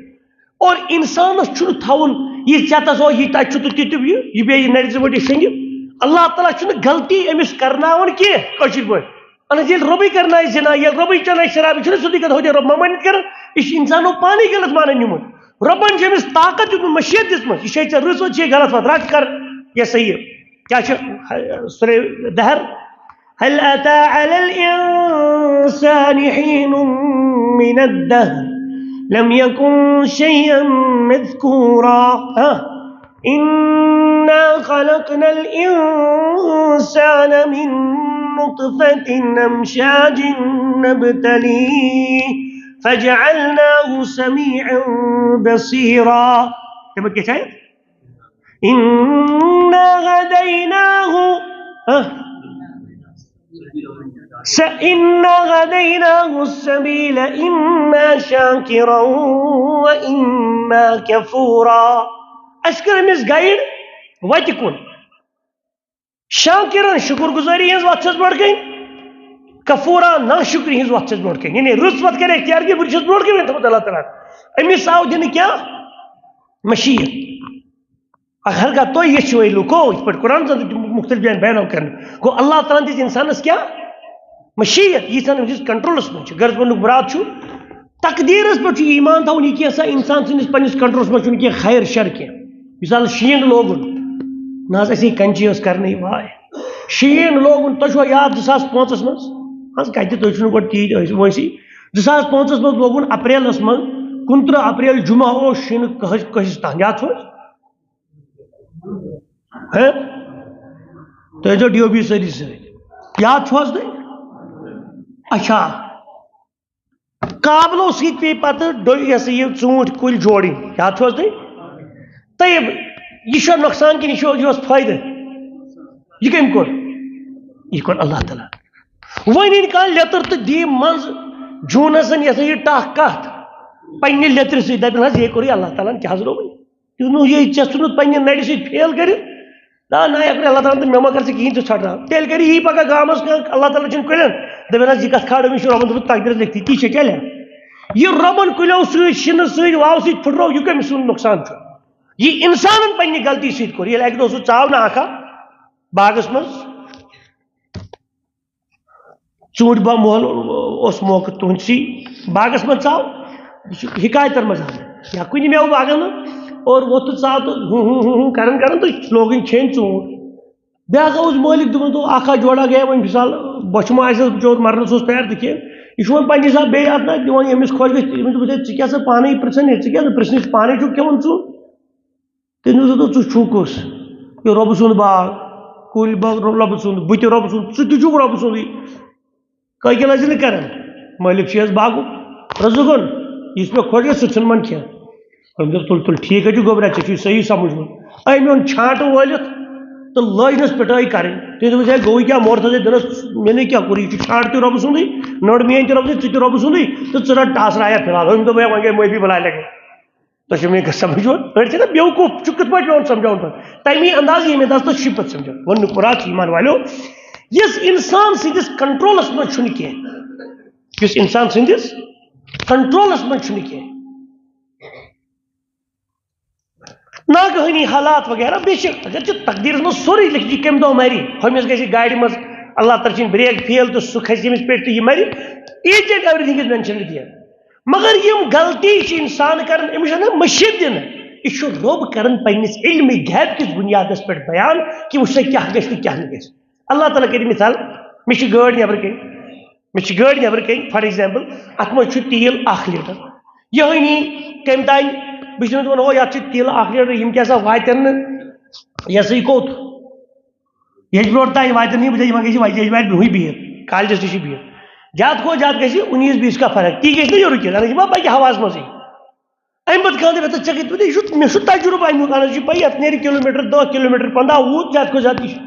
اور انسانس چھُنہٕ تھاوُن یہِ ژےٚ تَس اوس یہِ تَتہِ چھُ تہٕ تہِ تہِ یہِ، یہِ بیٚیہِ نَرِ زٕ ؤٹِس شۄنٛگِتھ۔ اللہ تعالیٰ چھُنہٕ غلطی أمِس کرناوان کینٛہہ کٲشِر پٲٹھۍ۔ اہن حظ، ییٚلہِ رۄبٕے کرنایہِ زِنا، ییٚلہِ رۄبٕے چَنایہِ شراب، یہِ چھُنہٕ سیوٚدُے کَتھ، ہُتہِ رۄب ما مٲنِتھ کران؟ یہِ چھُ اِنسانو پانے غلط مانان نیوٗمُت۔ رۄبن چھُ أمِس طاقت دیُتمُت، مشیت دِژمٕژ، یہِ چھے ژےٚ رٕژ، ہُتہِ چھے غلط وَتھ، رَٹ کر، یہِ ہسا یہِ۔ کیٛاہ چھُ، سورہ دہر، هل أتى على الإنسان حين من الدهر لم يكن شيئا مذكورا۔ ہاں۔ إنا خلقنا الإنسان من نطفة أمشاج نبتليه فجعلناه سميعا بصيرا۔ تِمن کیٛاہ چھِ آیت؟ إنا هديناه، ہاں؟ س-، إنا هديناه السبيل إما شاكرا وإما كفورا۔ اَسہِ کٔر أمِس گایڈ وَتہِ کُن۔ شاکرن، شُکر گُزٲری ہٕنٛز وَتھ چھَس برونٛٹھ کَنہِ، کفورا، ناشُکری ہٕنٛز وَتھ چھَس برونٛٹھ کَنہِ۔ یعنی رٕژ وَتھ کَرِ اختیار کہِ بہٕ چھَس برونٛٹھ کَنہِ وۄنۍ تھوٚمُت اللہ تعالیٰ ہَن۔ أمِس آو دِنہٕ کیٛاہ؟ مشیت۔ اگر گا تُہۍ یژھِو اے لُکو، یِتھ پٲٹھۍ قرآن زن تہِ مُختٔلِف جاین بیان آو کرنہٕ، گوٚو اللہ تعالیٰ ہَن دِژ اِنسانَس کیٛاہ؟ مشیت، ییٖژ ہن أمِس کنٹرولس منٛز چھِ۔ غرض وَننُک مُراد چھُ، تقدیٖرس پٮ۪ٹھ چھُ ایٖمان تھاوُن، یہِ کینٛہہ سا اِنسان سٕنٛدِس پننِس کنٹرولس منٛز چھُنہٕ کینٛہہ خیر شر کینٛہہ۔ مثال، شیٖن لوگُن، نہ حظ، اَسہِ ہے کنچی ٲس کرنٕے، واے۔ شیٖن لوگُن، تۄہہِ چھُوا یاد زٕ ساس پانٛژس منٛز؟ حظ کتہِ، تُہۍ چھِو نہٕ گۄڈٕ تیٖتۍ ٲسۍ وٲنٛسی۔ زٕ ساس پانٛژس منٛز لوگُن اپریلس منٛز، کُنترٕہ اپریل جمعہ اوس شیٖنہٕ کٔہس، کٔہس تام، یاد چھُ حظ؟ ہے؟ تُہۍ ٲسۍزیو ڈی او بی سٲری سۭتۍ۔ یاد چھُو حظ تۄہہِ؟ اچھا۔ کابلو سۭتۍ پیٚیہِ پتہٕ ڈو-، یہِ ہسا یہِ ژوٗنٛٹھۍ کُلۍ جوڑٕنۍ۔ یاد چھُو حظ تۄہہِ؟ طیب، یہِ چھُ نۄقصان کِنہٕ یہِ چھُ، یہِ اوس فٲیدٕ؟ یہِ کٔمۍ کوٚر؟ یہِ کوٚر اللہ تعالیٰ۔ وۄنۍ ییٚلہِ کانٛہہ لیٚتٕر تہٕ دی منٛز جوٗنس، یہِ ہسا یہِ ٹکھ کتھ پننہِ لیٚترِ سۭتۍ، دپن حظ، یہِ کوٚرُے اللہ تعالیٰ ہن، کیٛاہ حظ رووُے؟ یہِ نہٕ یہِ ژےٚ ژھُنُتھ پننہِ نرِ سۭتۍ فیل کٔرِتھ۔ نہ، نہ، یہِ کوٚر اللہ تعالیٰ ہن تہٕ مےٚ ما کر ژٕ کِہیٖنۍ تہِ ژھۄٹراو۔ تیٚلہِ کرِ یی پگاہ گامس کانٛہہ، اللہ تعالیٰ چھُنہٕ کُلٮ۪ن۔ دپن حظ، یہِ کتھ کھالو، یہِ چھُ رۄبن دوٚپمُت تقدیٖرس لیکھتٕے، تی چھےٚ چلے۔ یہِ رۄبن کُلٮ۪و سۭتۍ، شِنہٕ سۭتۍ، واوٕ سۭتۍ پھُٹرو، یہِ کٔمِس سُنٛد نۄقصان چھُ؟ یہِ اِنسانن پننہِ غلطی سۭتۍ کوٚر۔ ییٚلہِ اکہِ دۄہ سُہ ژاو نہٕ اکھ اکھ باغس منٛز، ژوٗنٛٹھۍ باغ مۄہل اوس موقعہٕ تُہنٛدسٕے باغس منٛز ژاو، یہِ چھُ حکایتن منٛز آمُت۔ یا کُنہِ مٮ۪وٕ باغن منٛز اور ووٚتھ تہٕ ژاو تہٕ ہُہ ہُہ ہُہ ہُہ کران کران تہٕ لوگُن کھیٚنۍ ژوٗنٛٹھۍ۔ بیٛاکھ اوس مٲلِک، دوٚپُن، دوٚپ، اکھ ہا جوڑا گٔیے وۄنۍ مثال، بۄچھِ ما آسٮ۪س بِچور، مرنَس اوس تیار تہٕ کینٛہہ۔ یہِ چھُ وۄنۍ پننہِ حساب بیٚیہِ اَتھ نہ دِوان، ییٚمِس خۄش گژھِ، تٔمِس دوٚپُس، "ہے، ژٕ کیٛاہ سا پانَے پرٛژھان، ہے، ژٕ کیٛاہ سا پرٛژھنٕچ، پانَے چھُکھ کھٮ۪وان ژٕ؟" تٔمۍ دوٚپ، "ژٕ چھُکھ کُس؟ یہِ رۄبہٕ سُنٛد باغ، کُلۍ باغ رۄ-، رۄبہٕ سُنٛد، بہٕ تہِ رۄبہٕ سُنٛد، ژٕ تہِ چھُکھ رۄبہٕ سُنٛدٕے۔ کٲکِل ٲسۍ نہٕ کران، مٲلِک چھُ یَس باغُک رزق گوٚن، یُس مےٚ خۄش گژھِ، سُہ ژھُن من کھٮ۪تھ۔" أمۍ دوٚپ، "تُل، تُل، ٹھیٖک حظ چھُ، گوٚبرا، ژےٚ چھُے صحیح سمجھمُت۔" أمۍ اوٚن چھانٛٹہٕ وٲلِتھ، تہٕ لٲجنَس پِٹٲے کَرٕنۍ۔ تٔمۍ دوٚپُس، "ہے، گوٚوُے کیٛاہ؟ مورتھَس ہے دِنَس، مےٚ نے کیٛاہ کوٚر؟ یہِ چھُ چھانٛڈ تہِ رۄبہٕ سُنٛدُے، نٔر میٛٲنۍ تہِ رۄبہٕ سٕنٛز، ژٕ تہِ رۄبہٕ سُنٛدُے، تہٕ ژٕ رَٹ ٹاسہٕ رایا فِلحال۔" أمۍ دوٚپ، "ہے، وۄنۍ گٔے معٲفی، بہٕ لالہِ لَگے۔" تۄہہِ چھُو مےٚ سَمجھ یِوان؟ أڑۍ چھِنہ بیوقوٗف، چھُ کِتھ پٲٹھۍ پٮ۪وان سَمجھاوُن پَتہٕ؟ تَمی انداز ییٚمہِ انداز تۄہہِ چھُ پَتہٕ سَمجھاوُن۔ وَننُک مُراد چھُ ایٖمان والیو، یُس اِنسان سٕنٛدِس control-س منٛز چھُنہٕ کینٛہہ، یُس اِنسان سٕنٛدِس control-س منٛز چھُنہٕ کینٛہہ، ناگہٲنی حالات وغیرہ، بیٚیہِ چھِ، اگر چھِ تقدیٖرَس منٛز سورُے لیکھِتھ، یہِ کَمہِ دۄہ مَرِ، ہُمِس گژھِ گاڑِ منٛز، اللہ تعالیٰ چھِنۍ brake fail تہٕ سُہ کھسہِ ییٚمِس پٮ۪ٹھ تہٕ یہِ مَرِ، each and everything is mentioned there۔ مگر یِم غلطی چھِ اِنسان کَران، أمِس چھَنہٕ مٔشیٖد دِنہٕ، یہِ چھُ رۄب کَران پنٛنِس علمِ غیب کِس بُنیادَس پٮ۪ٹھ بیان کہِ وٕچھ سا کیٛاہ گژھِ تہٕ کیٛاہ نہٕ گژھِ۔ اللہ تعالیٰ کَرِ مِثال، مےٚ چھِ گٲڑۍ نٮ۪برٕ کَنۍ، مےٚ چھِ گٲڑۍ نٮ۪برٕ کَنۍ، for example، اَتھ منٛز چھُ تیٖل اَکھ لیٖٹر۔ یِہوٚے نی کَمہِ تانۍ، بہٕ چھُس تِمَن دَپان، "ہو، یَتھ چھُ تیٖل اَکھ لیٖٹر، یِم کیٛاہ سا واتن نہٕ، یہِ ہسا یہِ کوٚت؟ ییٚتہِ برونٛٹھ تانۍ واتن نہٕ، بہٕ چھُس یِمَن گژھِ وَتہِ، ییٚتہِ واتہِ برونٛہٕے بِہِتھ، کالجَس نِشی بِہِتھ۔ زیادٕ کھۄتہٕ زیادٕ گژھِ اُنیٖس بیٖس کا فرق، تی گژھِ نہٕ یورٕ کینٛہہ، زَن گژھِ ما پَکہِ ہَوہَس منٛزٕے۔" اَمہِ پَتہٕ کانٛہہ دَپہِ، "ہَتہٕ ژےٚ کَتہِ ووٚنُے؟ یہِ چھُ، مےٚ چھُ تَجرُبہٕ اَمیُک، اَہَن حظ، یہِ چھُ پَیی، یَتھ نیرِ کِلوٗ میٖٹر دَہ، کِلوٗ میٖٹر پنٛداہ، وُہ، زیادٕ کھۄتہٕ زیادٕ یہِ چھُ۔"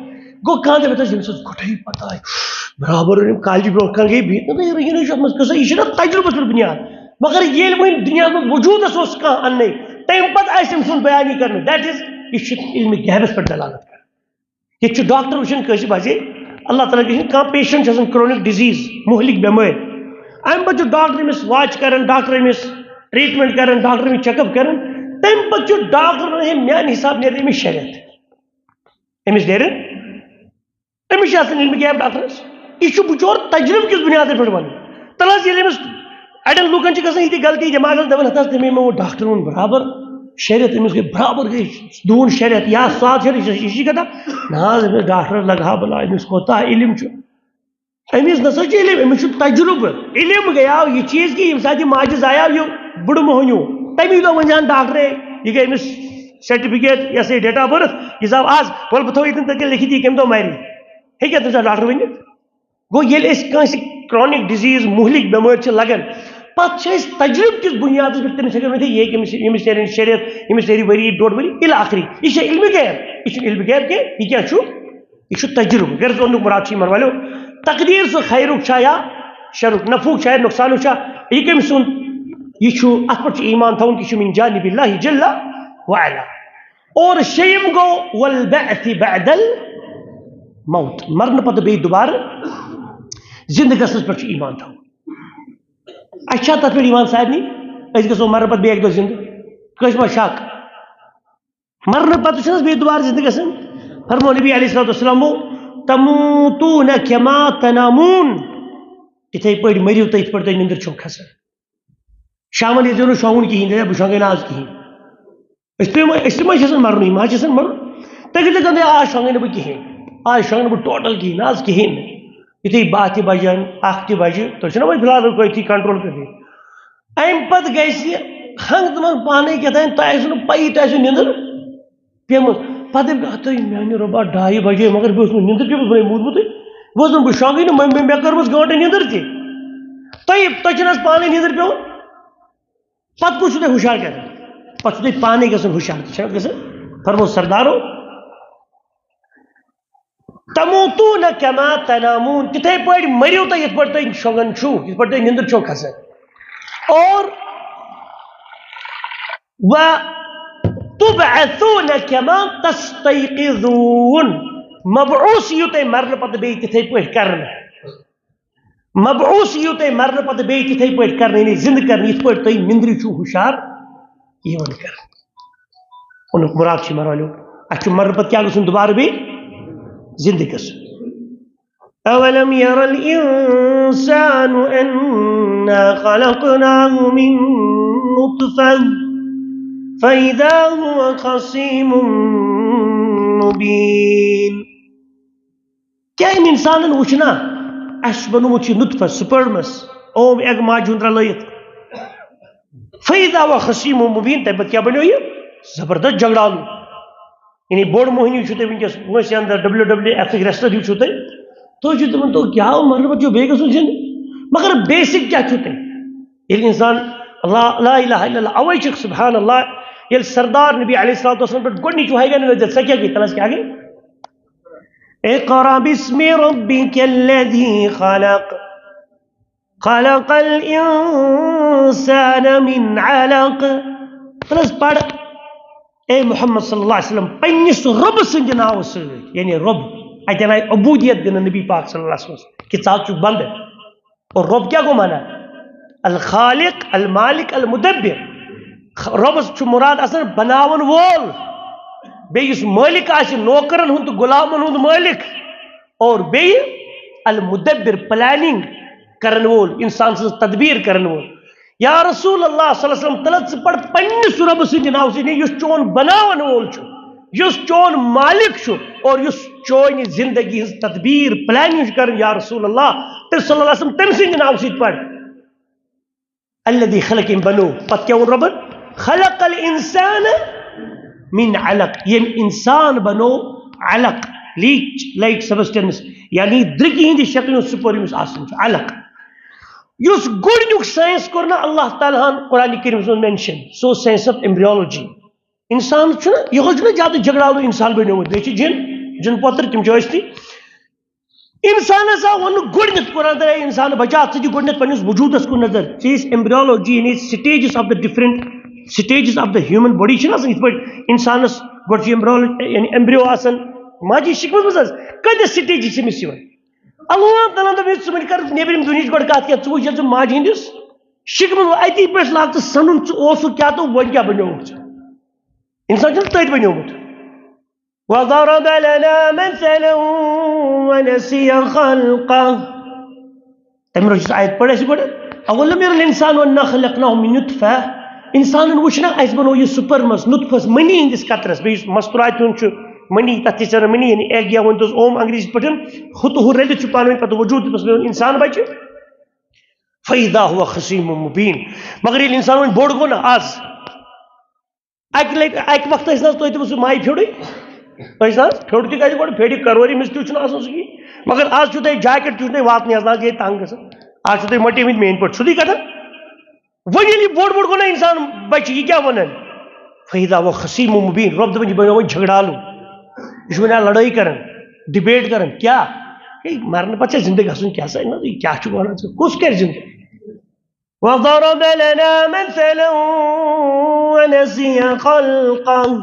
گوٚو کانٛہہ دَپہِ، "ہَتہٕ حظ، ییٚمِس حظ گۄڈَے پَتہ آے، برابر أنِم کالجہِ برونٛٹھ کَنہِ گٔے بِہِتھ، نہ، نہ، یہِ رٔنِو نہٕ یَتھ منٛز قٕصہٕ، یہِ چھُنہ تَجرُبَس پٮ۪ٹھ بُنیاد۔" مگر ییٚلہِ وۄنۍ دُنیاہَس منٛز وجوٗدَس اوس کانٛہہ اَننَے، تَمہِ پَتہٕ آسہِ أمۍ سُنٛد بیان یہِ کَرنہٕ، that is، یہِ چھُ علمِ غیبَس پٮ۪ٹھ دلالت کَران۔ ییٚتہِ چھُ ڈاکٹر وٕچھان کٲنٛسہِ بَجے، اللہ تعالیٰ گٔژھِنۍ، کانٛہہ patient چھُ آسان chronic disease، مُہلِک بٮ۪مٲرۍ، اَمہِ پَتہٕ چھُ ڈاکٹر أمِس watch کَران، ڈاکٹر أمِس treatment کَران، ڈاکٹر أمِس check up کَران، تَمہِ پَتہٕ چھُ ڈاکٹر وَنان، "ہے، میٛانہِ حِساب نیرِ أمِس شریعت، أمِس نیرِ، أمِس چھِ آسان علمِ غیب ڈاکٹرَس، یہِ چھُ بِچور تجرُبہٕ کِس بُنیادَس پٮ۪ٹھ وَنان۔" تَلہٕ حظ، ییٚلہِ أمِس اَڑٮ۪ن لوٗکَن چھِ گژھان یہِ تہِ غلطی دٮ۪ماغَس، دَپان، "ہَتہٕ حظ، تٔمۍ مےٚ ووٚن ڈاکٹر ووٚن برابر شریعت، أمِس گٔے برابر گٔے دوٗن شریعت یا ساتھ شریعت، یہِ چھِ کَتھا۔" نہ حظ، أمِس ڈاکٹرَس لَگہٕ ہا بَلاے، أمِس کوٗتاہ علم چھُ۔ أمِس نہ سا چھُ علم، أمِس چھُ تجرُبہٕ۔ علم گٔیاو یہِ چیٖز کہِ ییٚمہِ ساتہٕ یہِ ماجہِ زایاو یہِ بُڈٕ موہنیوٗ، تَمی دۄہ ؤنۍ زِہَن ڈاکٹرے، یہِ گٔے أمِس certificate، یہِ ہسا یہِ date of birth، یہِ زاو آز، وَلہٕ بہٕ تھاوٕ ییٚتٮ۪ن تٔتھۍ کِنۍ لیکھِتھ یہِ کَمہِ دۄہ مَرِ۔ ہیٚکہِ اَتھ أمِس ڈاکٹر ؤنِتھ؟ گوٚو، ییٚلہِ أسۍ کٲنٛسہِ chronic disease، مُہلِک بٮ۪مٲرۍ چھِ لَگان، پَتہٕ چھِ أسۍ تجرُبہٕ کِس بُنیادَس پٮ۪ٹھ تٔمِس ہٮ۪کان ؤنِتھ، یہِ ہیٚکہِ أمِس، أمِس نیرِ شریعت، أمِس نیرِ ؤری، ڈۄڈ ؤری، اِلی آخری۔ یہِ چھےٚ علمِ غیب، یہِ چھُنہٕ علمِ غیب کینٛہہ، یہِ کیٛاہ چھُ؟ یہِ چھُ تجرُبہٕ۔ غرض وَننُک مُراد چھُ یِمَن وَلو، تقدیٖر سُہ خیرُک چھا یا شرُک، نفعُک چھا یا نۄقصانُک چھا، یہِ کٔمۍ سُنٛد یہِ چھُ، اَتھ پٮ۪ٹھ چھُ ایٖمان تھاوُن کہِ یہِ چھُ من جانب اللہ جل وعلا۔ اور شیٚیِم گوٚو والبعث بعد الموت، مرنہٕ پتہٕ بیٚیہِ دُبارٕ زِندٕ گژھنَس پٮ۪ٹھ چھُ ایٖمان تھاوُن۔ اَسہِ چھا تَتھ پٮ۪ٹھ ایٖمان سارنٕے؟ أسۍ گژھو مرنہٕ پتہٕ بیٚیہِ اَکہِ دۄہ زِندٕ؟ کٲنٛسہِ ما شک؟ مرنہٕ پتہٕ چھِنہٕ حظ بیٚیہِ دُبارٕ زِندٕ گژھان؟ فرموو نبی علیہ الصلوۃ والسلامو، "تموتون کما تنامون"، تِتھَے پٲٹھۍ مٔرِو تُہۍ یِتھ پٲٹھۍ تۄہہِ نِندٕر چھو کھسان۔ شامن ییٖزیو نہٕ شۄنٛگُن کِہیٖنۍ، دَپہِ، "بہٕ شۄنٛگے نہٕ آز کِہیٖنۍ۔" أسۍ تہِ ما، أسۍ تہِ ما چھِ آسان مَرُن، یِم حظ چھِ آسان مَرُن۔ تُہۍ کٔرِو تَتھ، "آز شۄنٛگے نہٕ بہٕ کِہیٖنۍ، آز شۄنٛگہٕ نہٕ بہٕ ٹوٹل کِہیٖنۍ، آز کِہیٖنۍ نہٕ۔" یُتھُے باہ تہِ بَجَن، اَکھ تہِ بَجہِ، تُہۍ چھِو نہ وۄنۍ فِلحال ہیٚکِو أتھی control کٔرِتھ۔ اَمہِ پَتہٕ گژھِ یہِ ہنٛگ تہٕ منٛگ پانَے کیٛاہ تام، تۄہہِ آسِوٕ نہٕ پَیی، تۄہہِ آسِوٕ نِندٕر پیٚمٕژ۔ پَتہٕ دَپہِ، "اَتھ ہے میٛانہِ رۄبا، ڈایہِ بَجے، مگر مےٚ اوس نہٕ نِندٕر پیٚمٕژ، بہٕ ہے موٗدمُتٕے۔ بہٕ اوسُس نہٕ، بہٕ شۄنٛگٕے نہٕ، مےٚ، مےٚ، مےٚ کٔرمٕژ گٲنٛٹہٕ نِندٕر تہِ۔" تۄہہِ، تۄہہِ چھُنہٕ حظ پانَے نِندٕر پیٚوان؟ پتہٕ کُس چھُ تۄہہِ ہُشار کران؟ پتہٕ چھُ تۄہہِ پانے گژھُن ہُشار، تہِ چھا گژھان؟ فرمو سردارو، "تموتون کما تنامون"، تِتھے پٲٹھۍ مٔرِو تُہۍ یِتھ پٲٹھۍ تُہۍ شۄنٛگان چھِو، یِتھ پٲٹھۍ تۄہہِ نِندٕر چھو کھسان۔ اور "و تبعثون کما تستیقظون"، مبعوث یِیِو تُہۍ مرنہٕ پتہٕ بیٚیہِ تِتھے پٲٹھۍ کرنہٕ۔ مبعوث یِیِو تُہۍ مرنہٕ پتہٕ بیٚیہِ تِتھے پٲٹھۍ کرنہٕ، یعنی زِندٕ کرنہٕ، یِتھ پٲٹھۍ تُہۍ نِندرِ چھِو ہُشار یِوان کرنہٕ۔ اَمیُک مُراد چھُ مرنُک، اَسہِ چھُ مرنہٕ پتہٕ کیٛاہ گژھُن؟ دُبارٕ بیٚیہِ زِندٕ گژھُن۔ أولم ير الإنسان أنا خلقناه من نطفة فإذا هو خصيم مبين۔ کیا أمۍ اِنسانن وٕچھ نا، اَسہِ چھُ بنومُت یہِ نُطفہ، سپرمس، اوم ایگ ماجہِ ہُنٛد رلٲیِتھ۔ فیضا و خصیم مبین، تَمہِ پتہٕ کیٛاہ بنیو یہِ؟ زبردست جگڑالو۔ یعنی بوٚڑ موہنیو چھُو تُہۍ وٕنکیٚس وٲنٛسہِ اندر ڈبلیو ڈبلیو ایف ٲکۍ wrestler ہیوٗ چھُو تُہۍ۔ تُہۍ چھِو دَپان، تو کیٛاہ ہو، مطلب، چھُ بیٚیہِ گژھُن زِندٕ؟ مگر بیسک کیٛاہ چھُو تۄہہِ؟ ییٚلہِ اِنسان لا، لا الہ الا اللہ، اَوَے چھُ سبحان اللہ، ییٚلہِ سردار نبی علیہ الصلوۃ والسلام پٮ۪ٹھ گۄڈٕنِچ وحی گٔے نازل، سۄ کیٛاہ گٔے؟ تَلہٕ حظ کیٛاہ گٔے؟ اقرأ باسم ربك الذي خلق، خلق الإنسان من علق۔ تہٕ حظ پَر، اے محمد صلی اللہ علیہ وسلم، پننِس رۄبہٕ سٕنٛدِ ناوٕ سۭتۍ، یعنی رۄب، اَتٮ۪ن آیہِ عبوٗدیت دِنہٕ نبی پاک صلی اللہ علیہ وسلم، کہِ ژٕ حظ چھُکھ بنٛدٕ۔ اور رۄب کیٛاہ گوٚو معنی؟ الخالق، المالک، المدبر۔ خ-، رۄبَس چھُ مُراد آسان بناوَن وول۔ بیٚیہِ یُس مٲلِک آسہِ، نوکرَن ہُنٛد تہٕ غلامَن ہُنٛد مٲلِک۔ اور بیٚیہِ المدبر، پلاننگ کرن وول، انسان سٕنٛز تدبیر کرن وول۔ یا رسول اللہ صلی اللہ علیہ وسلم، تلہٕ ژٕ پَر پننِس رۄبہٕ سٕنٛدِ ناوٕ سۭتۍ، یُس چون بناون وول چھُ، یُس چون مالک چھُ، اور یُس چونہِ زندگی ہٕنٛز تدبیر، پلاننگ چھُ کران، یا رسول اللہ، تہٕ صلی اللہ علیہ وسلم، تٔمۍ سٕنٛدِ ناوٕ سۭتۍ پَر۔ الذي خلق، أمۍ بنوو۔ پتہٕ کیٛاہ ووٚن رۄبن؟ خلق الانسان من علق، ییٚمۍ انسان بنوو علق، لیچ، لایک سبسٹنس، یعنی درگہِ ہٕنٛدِ شکلہِ ہُنٛد سُہ پوٚر ییٚمِس آسان چھُ، علق۔ یُس گۄڈٕنیُک ساینس کوٚر نہ اللہ تعالیٰ ہن قرآن کریمس منٛز مینشن، سُہ اوس ساینس آف ایمبریولوجی۔ انسان چھُنہ، یِہوٚے چھُنہ زیادٕ جھگڑالو انسان بنیومُت، بیٚیہِ چھِ جِن، جِن پۄتٕر، تِم چھِ ٲستی۔ انسانس آو وننہٕ گۄڈٕنیتھ، قرآن ترٛایہِ انسان بچا، ژٕ دِ گۄڈٕنیتھ پننِس وجودس کُن نظر۔ ژےٚ یُس ایمبریولوجی، یعنی stages of the different stages of the human body چھِنہ آسان، یِتھ پٲٹھۍ انسانس گۄڈٕ چھُ ایمبریولوجی، یعنی ایمبریو آسان، ماجہِ شِکمس منٛز حظ، کۭتیاہ سٹیجز چھِ أمِس یِوان؟ اللہ تعالیٰ ہن دوٚپ، "ہے، ژٕ وۄنۍ کر نیبرِم دُنیہٕچ گۄڈٕ کتھ کینٛہہ، ژٕ وٕچھ ییٚلہِ ژٕ ماجہِ ہٕنٛدِس شِکمہٕ، اتی پٮ۪ٹھ لاگ ژٕ سَنُن، ژٕ اوسُکھ کیٛاہ تہٕ وۄنۍ کیٛاہ بنیووُکھ ژٕ؟" انسان چھُنہٕ تٔتۍ بنیومُت۔ وضرب لنا مثلا ونسي خلقه۔ تٔمۍ رٔچھ سۄ آیت پٔر اَسہِ گۄڈٕ، "اولم ير الانسان انا خلقناه من نطفة"۔ انسانن وٕچھ نہ، اَسہِ بنوو یہِ سُپرمس، نطفس، منی ہٕنٛدِس قطرس، بیٚیہِ یُس مستورات ہُنٛد چھُ، منی، تَتھ تہِ چھِ وَنان منی، یعنی ایگ یا ؤنۍ توس اوم انگریزی پٲٹھۍ، ہُہ تہٕ ہُہ رٔلِتھ چھُ پانہٕ ؤنۍ پتہٕ وجود، یُس انسان بچہِ۔ فإذا هو خصيم مبين۔ مگر ییٚلہِ انسان وۄنۍ بوٚڑ گوٚو نہ آز، اَکہِ لَٹہِ، اَکہِ وقتہٕ ٲسۍ نہ حظ تُہۍ تہِ سُہ مایہِ پھیوٚرٕے؟ ٲسۍ نہ حظ؟ پھیوٚر تہِ کَتہِ گۄڈٕ؟ پھیٚرِ کَرورِ مِس تہِ چھُنہٕ آسان سُہ کِہیٖنۍ۔ مگر آز چھُو تۄہہِ جاکٮ۪ٹ، تہِ چھُو تۄہہِ واتنٕے، آز نہ حظ گٔے تنٛگ گژھان۔ آز چھُو تۄہہِ مۄٹیمٕتۍ میٛٲنۍ پٲٹھۍ، سیوٚدُے کَتھا۔ وۄنۍ ییٚلہِ یہِ بوٚڑ بوٚڑ گوٚو نہ اِنسان بَچہِ، یہِ کیٛاہ وَنان؟ فَإِذَا هُوَ خَصِیمٌ مُبیٖن، رۄب دَپان، یہِ بَنیو وۄنۍ جھگڑالوٗ، یہِ چھُ وۄنۍ لَڑٲے کَران، ڈِبیٹ کَران۔ کیٛاہ؟ ہے، مَرنہٕ پَتہٕ چھا زِندٕ گژھُن؟ کیٛاہ سا، نہ، یہِ کیٛاہ چھُ وَنان ژٕ؟ کُس کَرِ زِندٕ؟ وضرب لنا مثلا ونسي خلقه۔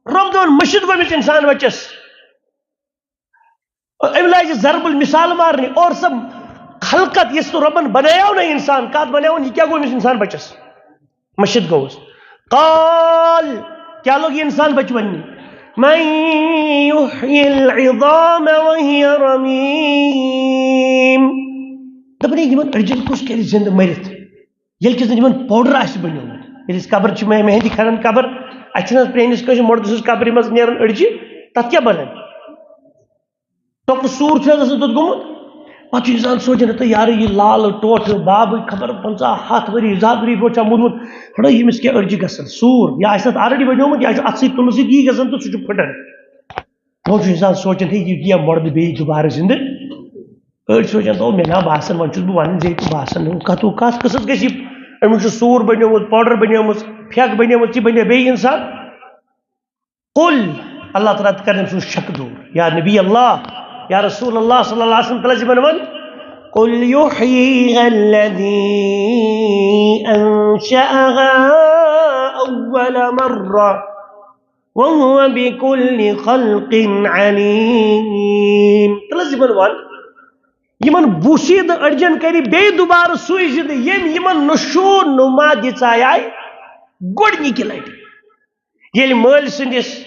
رۄب دِوان مٔشِد گوٚمِس اِنسان بَچَس۔ أمۍ لاجہِ ضرب المثال مارنہِ، اور سۄ خلقت یۄس تہٕ رۄبَن بنایو نہ اِنسان، کَتھ بنیاوُن، یہِ کیٛاہ گوٚو أمِس اِنسان بَچَس؟ مٔشِد گوٚوُس۔ قال، کیٛاہ لوٚگ یہِ اِنسان بَچہِ وَننہِ؟ من يحيي العظام وهي رميم۔ دَپان، ہے، یِمَن أڈجَن کُس کَرِ زِندٕ مٔرِتھ؟ ییٚلہِ کہِ زَن یِمَن پوڈر آسہِ بَنیومُت۔ ییٚلہِ أسۍ قبر چھِ، مےٚ، مےٚ ہیٚتہِ کھَنان قبر، اَسہِ چھِنہٕ حظ پرٛٲنِس کٲنٛسہِ مُردٕ سٕنٛز قبرِ منٛز نیران أڈجہِ، تَتھ کیٛاہ بَنان؟ ٹۄکہٕ سوٗر چھُ حظ آسان توٚت گوٚمُت؟ پَتہٕ چھُ اِنسان سونٛچان، ہَتہٕ یارٕ، یہِ لالہٕ ٹوٹھٕ بابٕے خبر پنٛژاہ ہَتھ ؤری، زٕ ہَتھ ؤری برونٛٹھ چھا موٗدمُت؟ ہَڑا، ییٚمِس کیٛاہ أڈجہِ گژھان؟ سوٗر، یا آسہِ تَتھ already بَنیومُت، یا چھُ اَتھٕ سۭتۍ تُلنہٕ سۭتۍ یی گژھان تہٕ سُہ چھُ پھٕٹان۔ وۄنۍ چھُ اِنسان سونٛچان، ہے، یہِ یِیہ مۄردٕ بیٚیہِ دُبارٕ زِندٕ؟ أڑۍ سونٛچان، تو مےٚ نا باسان، وۄنۍ چھُس بہٕ وَنان زِ یہِ تہِ باسان، ہُہ کَتھ، ہُہ کَتھ قٕصَس گژھِ یہِ؟ أمِس چھُ سوٗر بَنیومُت، پوڈر بَنیومُت، پھٮ۪کھ بَنیمٕژ، یہِ بَنیو بیٚیہِ اِنسان۔ قل، اللہ تعالیٰ تہِ کَرِ أمۍ سُنٛد شک دوٗر۔ یا نبی اللہ، یا رسول اللہ صلی اللہ علیہ وسلم، تَلہٕ حظ یِمَن وَن، قل يحييها الذي أنشأها أول مرة وهو بكل خلق عليم۔ تَلہٕ حظ یِمَن وَن، یِمَن بوسیٖدٕ أڈجَن کَرِ بیٚیہِ دُبارٕ سُے زِندٕ، ییٚمۍ یِمَن نشو نما دِژایے گۄڈٕنِکہِ لَٹہِ۔ ییٚلہِ مٲلۍ سٕنٛدِس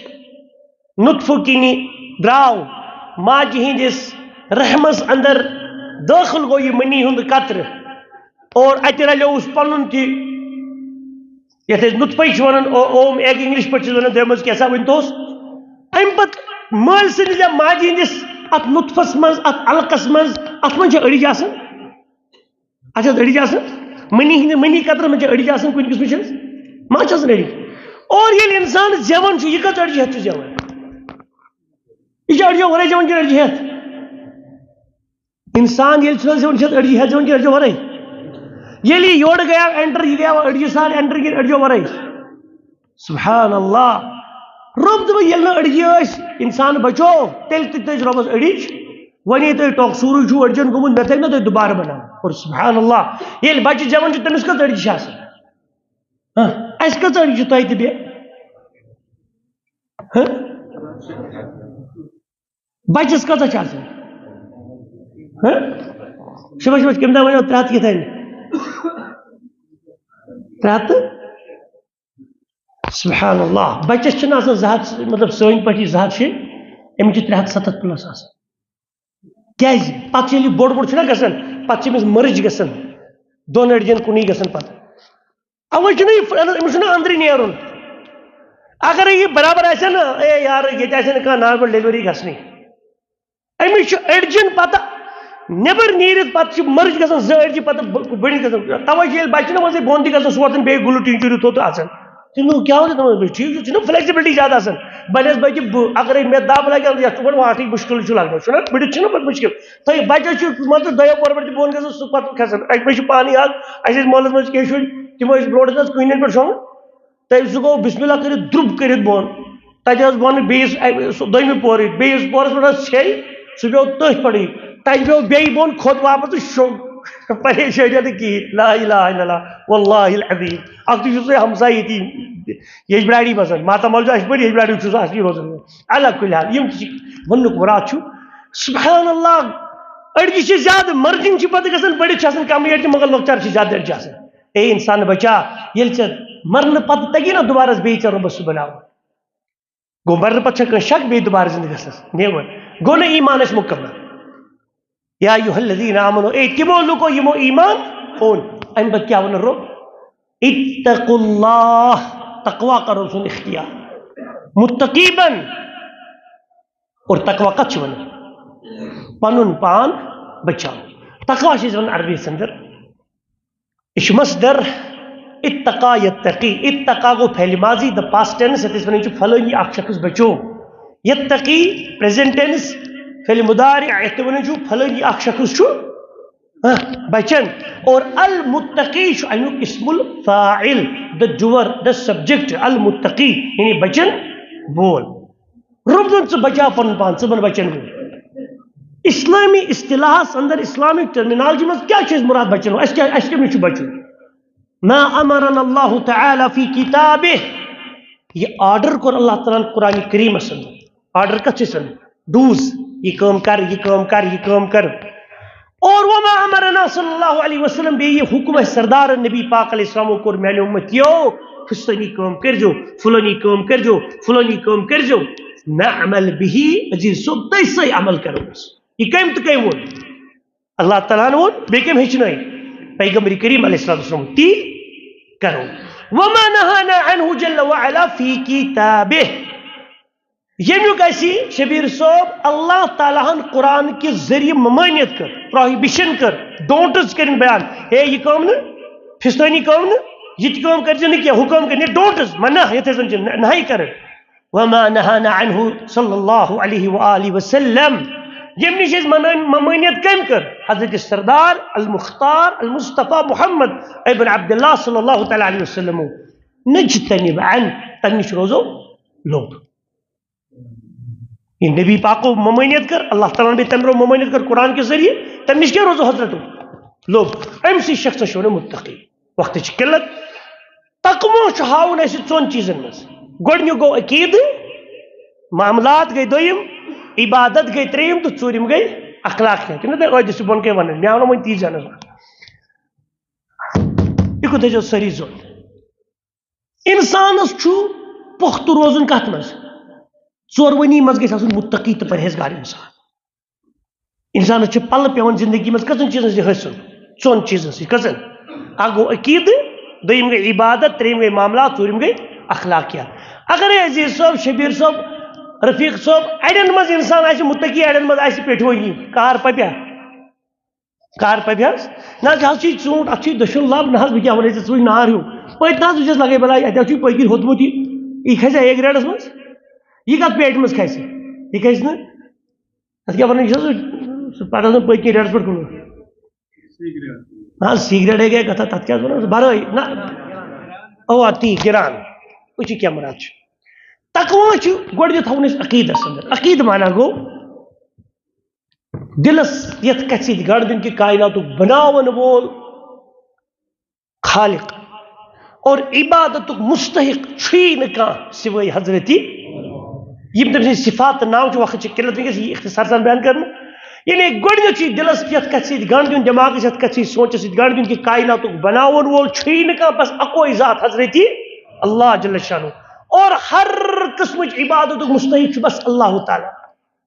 نُطفہٕ کِنہِ درٛاو ماجہِ ہٕنٛدِس رحمس اندر، دٲخل گوٚو یہِ منی ہُنٛد قطرٕ، اور اَتہِ رلیووُس پنُن تہِ، یَتھ أسۍ نُطفے چھِ وَنان، او-، اوم ایگ انگلش پٲٹھۍ چھِ وَنان، تَمہِ منٛز کیٛاہ سا ؤنۍ توس۔ اَمہِ پتہٕ مٲلۍ سٕنٛدِس یا ماجہِ ہٕنٛدِس اَتھ نُطفس منٛز، اَتھ علقس منٛز، اَتھ منٛز چھِ أڈِج آسان۔ اچھا، أڈِج آسان؟ منی ہٕنٛدِ، منی قطرن منٛز چھِ أڈِج آسان کُنہِ قٕسمٕچ حظ؟ ما چھِ آسان أڈِج؟ اور ییٚلہِ اِنسان زٮ۪وان چھُ، یہِ کٔژ أڈجہِ ہٮ۪تھ چھُ زٮ۪وان؟ یہِ چھُ أڈجو ورٲے زٮ۪وان کِنہٕ أڈجہِ ہٮ۪تھ؟ اِنسان ییٚلہِ چھُنہٕ حظ زٮ۪وان، یہِ چھُ أڈجہِ ہٮ۪تھ زٮ۪وان کِنہٕ أڈجو ورٲے؟ ییٚلہِ یہِ یورٕ گٔیاو enter، یہِ گٔیاو أڈجہِ سان enter کِنہٕ أڈجو ورٲے؟ سبحان اللہ۔ رۄب دوٚپُن، ییٚلہِ نہٕ أڑجہِ ٲسۍ، اِنسان بچو، تیٚلہِ تہِ تٔج رۄبَس أڑِج۔ وۄنۍ ییٚلہِ تۄہہِ ٹۄکھ سورُے چھُو أڑجَن گوٚمُت، مےٚ تھٲوِ نا تُہۍ دُبارٕ بَناوُن؟ اور سبحان اللہ، ییٚلہِ بَچہِ زٮ۪وان چھُ، تٔمِس کٔژ أڑجہِ چھِ آسان؟ ہاں، اَسہِ کٔژ أڑجہِ چھِ تۄہہِ تہِ بیٚیہِ؟ ہاں؟ بَچَس کۭژاہ چھِ آسان؟ ہاں؟ شاباش، شاباش، کٔمۍ تام ؤنِو ترٛےٚ ہَتھ کِتھ تام؟ ترٛےٚ ہَتھ تہٕ؟ سبحان اللہ، بَچَس چھِنہٕ آسان زٕ ہَتھ، مطلب سٲنۍ پٲٹھۍ زٕ ہَتھ شیٚے، أمِس چھِ ترٛےٚ ہَتھ سَتَتھ پٕلَس آسان۔ کیٛازِ؟ پَتہٕ چھِ ییٚلہِ یہِ بوٚڑ بوٚڑ چھُنہ گژھان، پَتہٕ چھِ أمِس مٔرٕج گژھان، دۄن أڑجَن کُنُے گژھان پَتہٕ۔ اَوَے چھُنہٕ یہِ، أمِس چھُنہٕ أنٛدرٕ نیرُن۔ اَگرے یہِ برابر آسہِ ہا نہ، اے یارٕ، ییٚتہِ آسہِ ہا نہٕ کانٛہہ نارمل ڈیلؤری گژھنٕے۔ أمِس چھُ أڑجَن پَتہٕ، نٮ۪بر نیٖرِتھ پَتہٕ چھِ مٔرٕج گژھان، زٕ أڑجہِ پَتہٕ ب-، بٔڑِتھ گژھان۔ تَوَے چھِ ییٚلہِ بَچہِ نہ منٛزٕے بۄن تہِ گژھان، سُہ وۄتھان بیٚیہِ گُلہٕ ٹیٖنچُر ہیوٗ تھوٚد تہٕ اَژان۔ تِم دوٚپُکھ، "کیٛاہ وَنان تِمَن؟" دوٚپُکھ، "ٹھیٖک چھُ، چھُنہ فلیکسیبلٹی زیادٕ آسان۔ بَنٮ۪س بَچہِ بہٕ، اَگرے مےٚ دَب لَگہِ، یَتھ چھُ گۄڈٕ واٹھٕے مُشکِل چھُ لَگان، چھُنہ بٔڑِتھ چھُنہ پَتہٕ مُشکِل۔ تۄہہِ بَچَس چھُ، مان ژٕ، دۄیو پورٕ پٮ۪ٹھ چھُ بۄن گژھان، سُہ پَتہٕ کھَسان۔ اَسہِ مےٚ چھُ پانہٕ یاد، اَسہِ ٲسۍ محلَس منٛز کینٛہہ شُرۍ، تِم ٲسۍ برونٛٹھ ٲسۍ نہٕ اَسہِ کُہِنۍ پٮ۪ٹھ شۄنٛگان۔ تٔمۍ سُہ گوٚو بِسمِ اللہ کٔرِتھ درٛوٚب کٔرِتھ بۄن۔ تَتہِ ٲس بۄنہٕ بیٚیِس، اَ، سُہ دوٚیمہِ پورٕچ، بیٚیِس پورَس پٮ۪ٹھ ٲس ژھیٚے، سُہ پیوٚو تٔتھۍ پٮ۪ٹھٕے۔ تَتہِ پیوٚو بیٚیہِ بۄن، کھوٚت واپَس تہٕ شوٚنٛگ۔ پریشٲنی نہٕ کِہیٖنۍ۔ لا الہ الا اللہ، واللہ العظیم۔ اَکھتُے چھُ سُہ ہمسایہِ ییٚتی یجبراڑی منٛز، ماتامال چھُ اَسہِ پٲٹھۍ، یجبراڑی چھُ سُہ اَصلی روزان۔ علی کُلہِ حال، یِم تہِ چھِ، وَننُک مُراد چھُ، سبحان اللہ، أڑجہِ چھِ زیادٕ، مٔرجِنۍ چھِ پَتہٕ گژھان، بٔڑِتھ چھِ آسان کَمٕے أڑجہِ، مگر لۄکچار چھِ زیادٕ أڑجہِ آسان۔ اے اِنسان بچا، ییٚلہِ ژےٚ مرنہٕ پتہٕ تگی نا دوبارس بیٚیہِ ژےٚ رۄبس سُہ بناوُن۔ گوٚو مرنہٕ پتہٕ چھا کٲنٛسہِ شک بیٚیہِ دوبارٕ زندٕ گژھنس؟ نیوَر۔ گوٚو نہٕ ایٖمانس مُکمل۔ یا ایُہا الذین آمنو، اے تِمو لُکو یِمو ایٖمان اوٚن۔ اَمہِ پتہٕ کیٛاہ ووٚن رۄب؟ اتقوا اللہ، تقوا کرو سُنٛد اختیار۔ متقی بن۔ اور تقوا کتھ چھِ ونان؟ پنُن پان بچاو۔ تقوا چھِ أسۍ ونان عربی اندر۔ یہِ چھُ مصدر اتقا یتقی۔ اتقا گوٚو فعل ماضی، the past tense، یتھ أسۍ ونان چھِ فلٲنی اکھ شخص بچو۔ یتقی، present tense، فعل مضارع، یتھ تہِ ونان چھُ فلٲنی اکھ شخص چھُ، ہاں، بچن۔ اور المتقی چھُ امیُک اسم الفاعل، the doer، the subject، المتقی، یعنی بچن وول۔ رۄب دِیُن ژٕ بچاو پنُن پان، ژٕ بن بچن وول۔ اسلٲمی اصطلاحس اندر، اسلامک ٹرمینالوجی منٛز کیٛاہ چھُ اَسہِ مُراد بچن وول؟ اَسہِ کیٛاہ، اَسہِ کٔمِس چھُ بچُن؟ ما امرنا اللہ تعالی فی کتابہ، یہِ آرڈر کوٚر اللہ تعالیٰ ہن قرآن کریمس اندر۔ آرڈر کتھ چھِ أسۍ ونان؟ ڈوز، یہِ کٲم کر، یہِ کٲم کر، یہِ کٲم کر۔ اور وما امرنا صلی اللہ علیہ وسلم، بیٚیہِ یہِ حکم اَسہِ سردار نبی پاک علیہ السلامو کوٚر میانہِ اُمتیو، فستٲنی کٲم کٔرزیو، فلٲنی کٲم کٔرزیو، فلٲنی کٲم کٔرزیو، نعمل بِہی، عزیز صٲب، تٔسۍ سۭتۍ عمل کرو أسۍ۔ یہِ کٔمۍ تہٕ کٔمۍ ووٚن؟ اللہ تعالیٰ ہن ووٚن، بیٚیہِ کٔمۍ ہیٚچھنٲے؟ پیغمبر کریم علیہ الصلوۃ والسلام، تی کرو۔ وما نہانا عنہ جل وعلا فی کتابہ، ییٚمیُک اَسہِ شبیر صٲب اللہ تعالیٰ ہن قرآن کہِ ذٔریعہٕ ممٲنیت کٔر، پروہیبشن کٔر، ڈونٹس کٔرِن بیان، ہے یہِ کٲم نہٕ، فستٲنی کٲم نہٕ، یہِ تہِ کٲم کٔرزِ نہٕ کینٛہہ، ہُہ کٲم کٔرِ نہٕ، ڈونٹس، منع، یِتھے زن چھِ نہ-، نہی کرٕنۍ۔ وما نہانا عنہ صلی اللہ علیہ وآلہ وسلم، ییٚمہِ نِش أسۍ منان، ممٲنیت کٔمۍ کٔر؟ حضرت سردار المختار المصطفیٰ محمد ابن عبداللہ صلی اللہ تعالیٰ علیہ وسلم۔ نجتنب عن، تَمہِ نِش روزو لوٚب۔ یہِ نبی پاکو ممٲنیت کٔر، اللہ تعالیٰ ہن بیٚیہِ تَمہِ برونٛہہ ممٲنیت کٔر قرآن کہِ ذٔریعہٕ، تَمہِ نِش کیٛاہ روزو حضرت لوٚب؟ أمۍ سٕے شخصس چھِ وَنان متقی۔ وقتٕچ قلت۔ تقویٰ چھُ ہاوُن اَسہِ ژۄن چیٖزن منٛز۔ گۄڈٕنیُک گوٚو عقیٖدٕ، معاملات گٔے دوٚیِم، عبادت گٔے ترٛیٚیِم تہٕ ژوٗرِم گٔے اخلاقیات۔ یِم نہٕ تۄہہِ ٲدِس چھِ بۄن کَنہِ وَنان، مےٚ آو نہٕ وۄنۍ تی زانس۔ یہِ کُن تھٲیزیو سٲری زوٚن۔ اِنسانَس چھُ پُختہٕ روزُن کَتھ منٛز؟ ژورؤنی منٛز گژھِ آسُن مُتقی تہٕ پرہیزگار اِنسان۔ اِنسانَس چھِ پَلہٕ پٮ۪وان زِندگی منٛز کٔژَن چیٖزَن سۭتۍ حٲصِل؟ ژۄن چیٖزَن سۭتۍ۔ کٔژَن؟ اَکھ گوٚو عقیٖدٕ، دوٚیِم گٔے عبادت، ترٛیٚیِم گٔے معاملات، ژوٗرِم گٔے اخلاقیات۔ اگرے عزیٖز صٲب، شبیٖر صٲب، رفیٖق صٲب، اَڑٮ۪ن منٛز اِنسان آسہِ مُتقی، اَڑٮ۪ن منٛز آسہِ پیٹھوٲنی، کار پَپیٛا؟ کار پَپہِ حظ؟ نہ حظ، یہِ حظ چھُ یہِ ژوٗنٛٹھ، اَتھ چھُ یہِ دٔچھُن لَب، نہ حظ، بہٕ کیٛاہ وَنہٕ ژےٚ، ژٕ وٕچھ نار ہیوٗ۔ پٔتۍ نہ حظ وٕچھَس لَگے بَلاے، اَتہِ حظ چھُ یہِ پٔتۍ کِنۍ ہوٚتمُت یہِ۔ یہِ کھسہِ اے گرٛیڈَس منٛز؟ یہِ کَتھ پیٹہِ منٛز کھسہِ؟ یہِ کھسہِ نہٕ۔ اَتھ کیٛاہ وَنان، یہِ چھُ سُہ پَتہٕ آسان پٔتۍ کِنۍ ریڈَس پٮ۪ٹھ کھُلومُت۔ نہ حظ، سیٖکرِٹ ہے گٔے کَتھا، تَتھ کیٛاہ حظ وَنان، بَرٲے، نہ۔ اَوا، تی، گِران۔ وٕچھ یہِ کیٛاہ مُراد چھُ۔ تقوی چھُ گۄڈٕنیتھ تھاوُن اَسہِ عقیٖدس اندر۔ عقیٖدٕ معنی گوٚو دِلس یتھ کتھِ سۭتۍ گنٛڈ دیُن کہِ کائناتُک بناون وول خالق اور عبادتُک مستحق چھُے نہٕ کانٛہہ سوائے حضرت۔ یِم تٔمۍ سٕنٛدۍ صفات تہٕ ناو چھِ، وقت چھِ قلت وٕنکیٚس یہِ اختصار سان بیان کرنہٕ۔ یعنی گۄڈٕنیتھ چھُ یہِ دِلس یتھ کتھِ سۭتۍ گنٛڈ دیُن، دٮ۪ماغس یتھ کتھِ سۭتۍ، سونچس سۭتۍ گنٛڈ دیُن کہِ کائناتُک بناون وول چھُے نہٕ کانٛہہ، بس اکوے ذات حضرت اللہ جل شانہ۔ اور ہر قسمٕچ عبادتُک مستحق چھُ بس اللہ تعالیٰ۔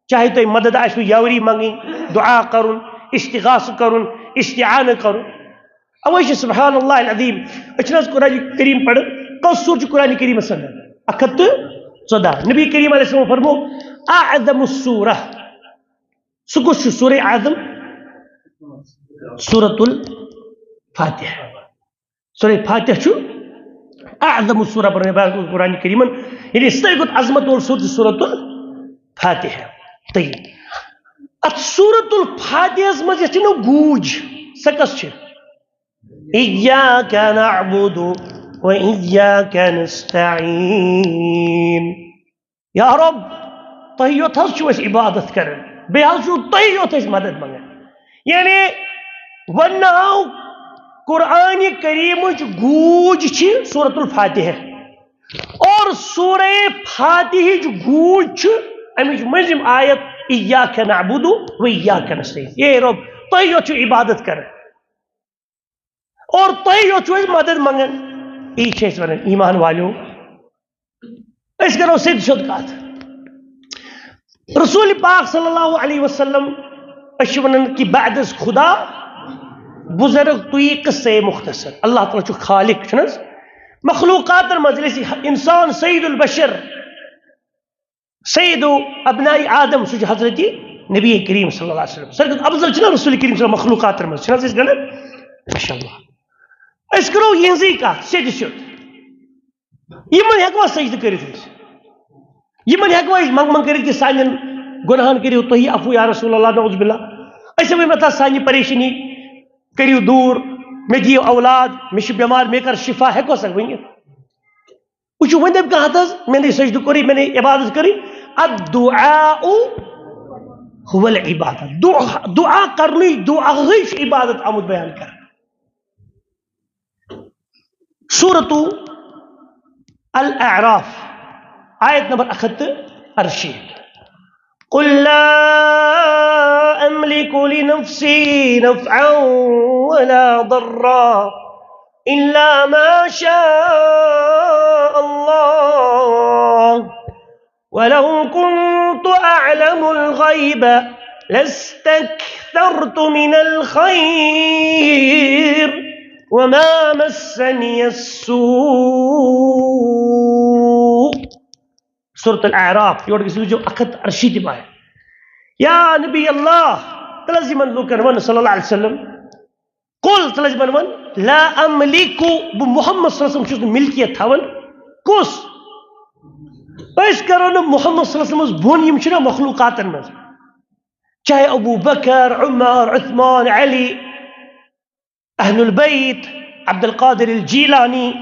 چاہے تۄہہِ مدد آسِوٕ یاوری منٛگٕنۍ، دعا کرُن، استغاثہٕ کرُن، استعانہٕ کرُن۔ اوے چھِ سبحان اللہ العظیم۔ أسۍ چھِنہٕ حظ قرآن کریم پران؟ کۄس سورہ چھِ قرآن کریمس اندر؟ اکھ ہتھ تہٕ ژۄدہ۔ نبی کریم علیہ السلام فرمو، اعظم السورہ۔ سُہ کُس چھُ؟ سورہ اعظم، سورۃ الفاتحہ۔ سورہ فاتحہ چھُ اعظم السورہ پران قرآن کریمن، یعنی ساروی کھۄتہٕ عظمت وول سورہ چھُ سورۃ الفاتحہ۔ طیب۔ اتھ سورۃ الفاتحس منٛز یۄس چھِ نہ گوٗج، سۄ کۄس چھِ؟ ایاک نعبد و ایاک نستعین۔ یا رب، تۄہہِ یوت حظ چھِو أسۍ عبادت کران، بیٚیہِ حظ چھِو تۄہہِ یوت أسۍ مدد منٛگان۔ یعنی وننہٕ آو قرآن کریمٕچ گوٗج چھِ سورۃ الفاتحہ، اور سورہ فاتحٕچ گوٗج چھِ اَمِچ مٔنٛزِم آیت، ایاک نعبد و ایاک نستعین۔ اے رب، تۄہہِ یوت چھِو عبادت کران۔ اور تۄہہِ یوت چھِو أسۍ مدد منٛگان۔ یی چھِ أسۍ ونان، ایمان والیو، أسۍ کرو سیٚدِ سیوٚد کتھ۔ رسول پاک صلی اللہ علیہ وسلم، أسۍ چھِ ونان کہ بعد از خدا بزرگ تُیی قصے مختصر۔ اللہ تعالیٰ چھُ خالق، چھُنہٕ حظ؟ مخلوقاتن منٛز ییٚلہِ أسۍ انسان سید البشر، سید و ابناء آدم، سُہ چھُ حضرت نبی کریم صلی اللہ علیہ وسلم۔ ساروی کھۄتہٕ افضل چھُنہ رسول کریم صلی اللہ علیہ وسلم مخلوقاتن منٛز، چھِنہٕ حظ أسۍ گنٛڈان؟ ماشاء اللہ۔ أسۍ کرو یِہنٛزٕے کتھ سیٚدِ سیوٚد۔ یِمن ہٮ۪کوا سجدٕ کٔرِتھ أسۍ؟ یِمن ہٮ۪کوا أسۍ منٛگ منٛگ کٔرِتھ کہِ سانٮ۪ن گۄناہن کٔرِو تُہی عفو یا رسول اللہ، نعوذ باللہ؟ أسۍ ہٮ۪کو یِمن تتھ سانہِ پریشٲنی کٔرِو دوٗر، مےٚ دِیِو اولاد، مےٚ چھُ بٮ۪مار، مےٚ کر شفا، ہٮ۪کوا سا ؤنِتھ؟ وٕچھِو، وۄنۍ دَپہِ کانٛہہ ہَتھ حظ، مےٚ نے سجدٕ کوٚرُے، مےٚ نے عبادت کٔرٕے۔ الدعاء هو العبادة۔ دعا، دعا کرنُے، دعاہٕے چھُ عبادت آمُت بیان کرنہٕ۔ سورۃ الاعراف، آیت نمبر اکھ ہتھ تہٕ ارشیٖتھ۔ قل لا أملك لنفسي نفعا ولا ضرا إلا ما شاء الله ولو كنت أعلم الغيب لاستكثرت من الخير وما مسني السوء۔ سورۃ الاعراف، یورٕ گٔژھِو وٕچھِو اکھ ہتھ ارشیٖتھ تہِ پاے۔ یا نبی اللہ، تیٚلہِ حظ یِمن لوٗکن وَن صلی اللہ علیہ وسلم، قل، تیٚلہِ حظ یِمن وَن، لا املک، بہٕ محمد صلی اللہ علیہ وسلم چھُس نہٕ ملکیت تھاوان۔ کُس؟ أسۍ کرو نہٕ محمد صلی اللہ علیہ وسلمس بۄن، یِم چھِنہ مخلوقاتن منٛز، چاہے ابو بکر، عمر، عثمان، علی، اہل البیت، عبد القادر الجیلانی،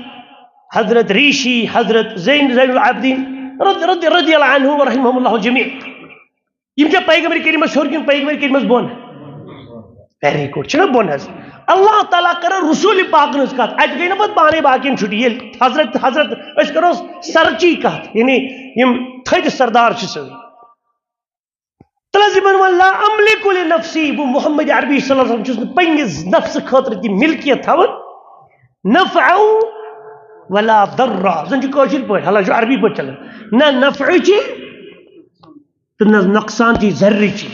حضرت ریشی، حضرت زین، زین العابدین رض-، رض-، رضی اللہ عنہ و رحمہ اللہ جمیع۔ یِم چھا پیغمبر کریمس ہیوٚر کِنہٕ پیغمبر کریمس بۄن؟ ویری گڈ، چھُنہ بۄن حظ؟ اللہ تعالیٰ کرن رسول پاکن ہٕنٛز کتھ، اتہِ گٔے نہ پتہٕ پانے باقین چھُٹی۔ ییٚلہِ حضرت، حضرت، أسۍ کرو سرچی کتھ، یعنی یِم تھٔدۍ سردار چھِ سٲری۔ تہٕ حظ یِمن ووٚن، لا املک لنفسی، بہٕ محمد عربی صلی اللہ علیہ وسلم چھُس نہٕ پننِس نفسہٕ خٲطرٕ تہِ ملکیت تھاوان، نفعا ولا ضرا، زن چھُ کٲشِر پٲٹھۍ، حالانکہِ چھُ عربی پٲٹھۍ چلان، نہ نفعٕچی تہٕ نہ نۄقصانٕچی، ضرٕرٕچی،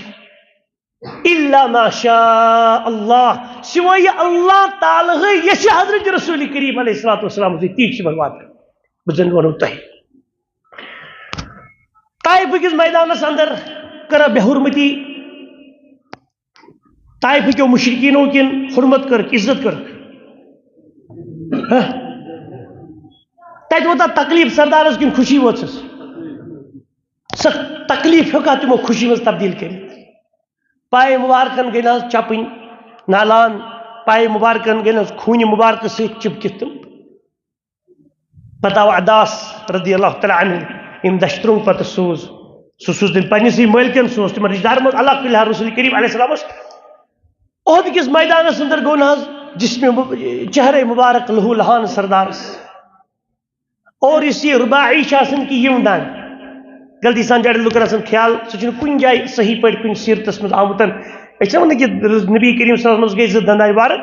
الا ما شاء اللہ، سوائے اللہ تعالیٰ ہٕے یژھِ۔ حضرت رسول کریم علیہ الصلوۃ والسلام تی چھِ وۄنۍ واتان۔ بہٕ زن ونو تۄہہِ، طائف کِس میدانس اندر کٔرٕکھ بے حرمتی، طائف کیو مشرکینو کِن حرمت کٔرٕکھ، عزت کٔرٕکھ۔ ہہ؟ تتہِ ووتا تکلیف سردارس کِن خوشی وٲژٕس؟ سۄ تکلیف ہیوٚکھا تِمو خوشی منٛز تبدیل کٔرِتھ؟ پایہِ مبارکن گٔے نہ حظ چپٕنۍ نالان، پایہِ مبارکن گٔے نہ حظ خوٗنہِ مبارکہٕ سۭتۍ چپکِتھ تِم؟ پتہٕ آو عداس رضی اللہ تعالیٰ عنہ، أمۍ دَچھِ ترٛوٚنٛگ پَتہٕ سوٗز۔ سُہ سوٗز تٔمۍ پنٛنِسٕے مٲلکَن، سوٗز تِمَن رِشتہٕ دارَن منٛز۔ علیٰ کُلہِ حال، رسول کریم علیہ السلام اوس احد کِس مٲدانَس اندر گوٚو نہ حظ جسمِ مب-، چہرے مبارک لہو لہان سردارس۔ اور یُس یہِ رباعی چھِ آسان کہِ یِم دند، غلطی سان چھِ اَڑٮ۪ن لُکَن آسان خیال، سُہ چھُنہٕ کُنہِ جایہِ صحیح پٲٹھۍ کُنہِ سیٖرتَس منٛز آمُت۔ أسۍ چھِ وَنان کہِ نبی کریم صلی اللہ علیہ وسلمَس گٔے زٕ دنداے مبارک۔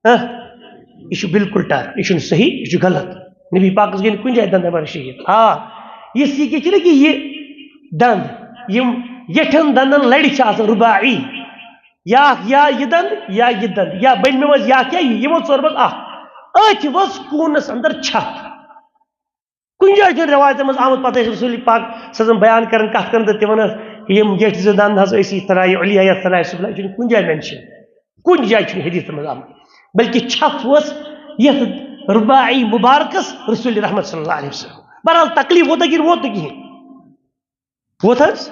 ہاں، یہِ چھُ بالکل ٹر، یہِ چھُنہٕ صحیح، یہِ چھُ غلط۔ نبی پاکَس گٔے نہٕ کُنہِ جایہِ دنداے مبارک شہیٖد۔ آ، یُس یہِ کہِ چھُنہ کہِ یہِ دند، یِم یَٹھٮ۪ن دندَن لَڑِ چھِ آسان رباعی، یا یا یہِ دند یا یہِ دند، یا بٔنمہِ منٛز یا کیٛاہ یہِ، یِمو ژور منٛز اکھ۔ أتھۍ ؤژھ کوٗنس اندر چھپھ۔ کُنہِ جایہِ چھُنہٕ رِوایتن منٛز آمُت، پتہٕ ٲسۍ رسول پاک صلی اللہ علیہ وسلم بیان کران، کتھ کران تہٕ تِمن ٲس یِم ییٚٹھۍ زٕ دند حظ ٲسی ثناء علیا یا ثناء سفلی، یہِ چھُنہٕ کُنہِ جایہِ مینشن، کُنہِ جایہِ چھُنہٕ حدیثن منٛز آمُت، بلکہِ چھپھ ؤژھ یتھ رباعی مبارکس رسول رحمت صلی اللہ علیہ وسلم۔ بہرحال تکلیف ووت نہٕ کِہیٖنۍ، ووت نہٕ کِہیٖنۍ۔ ووت حظ؟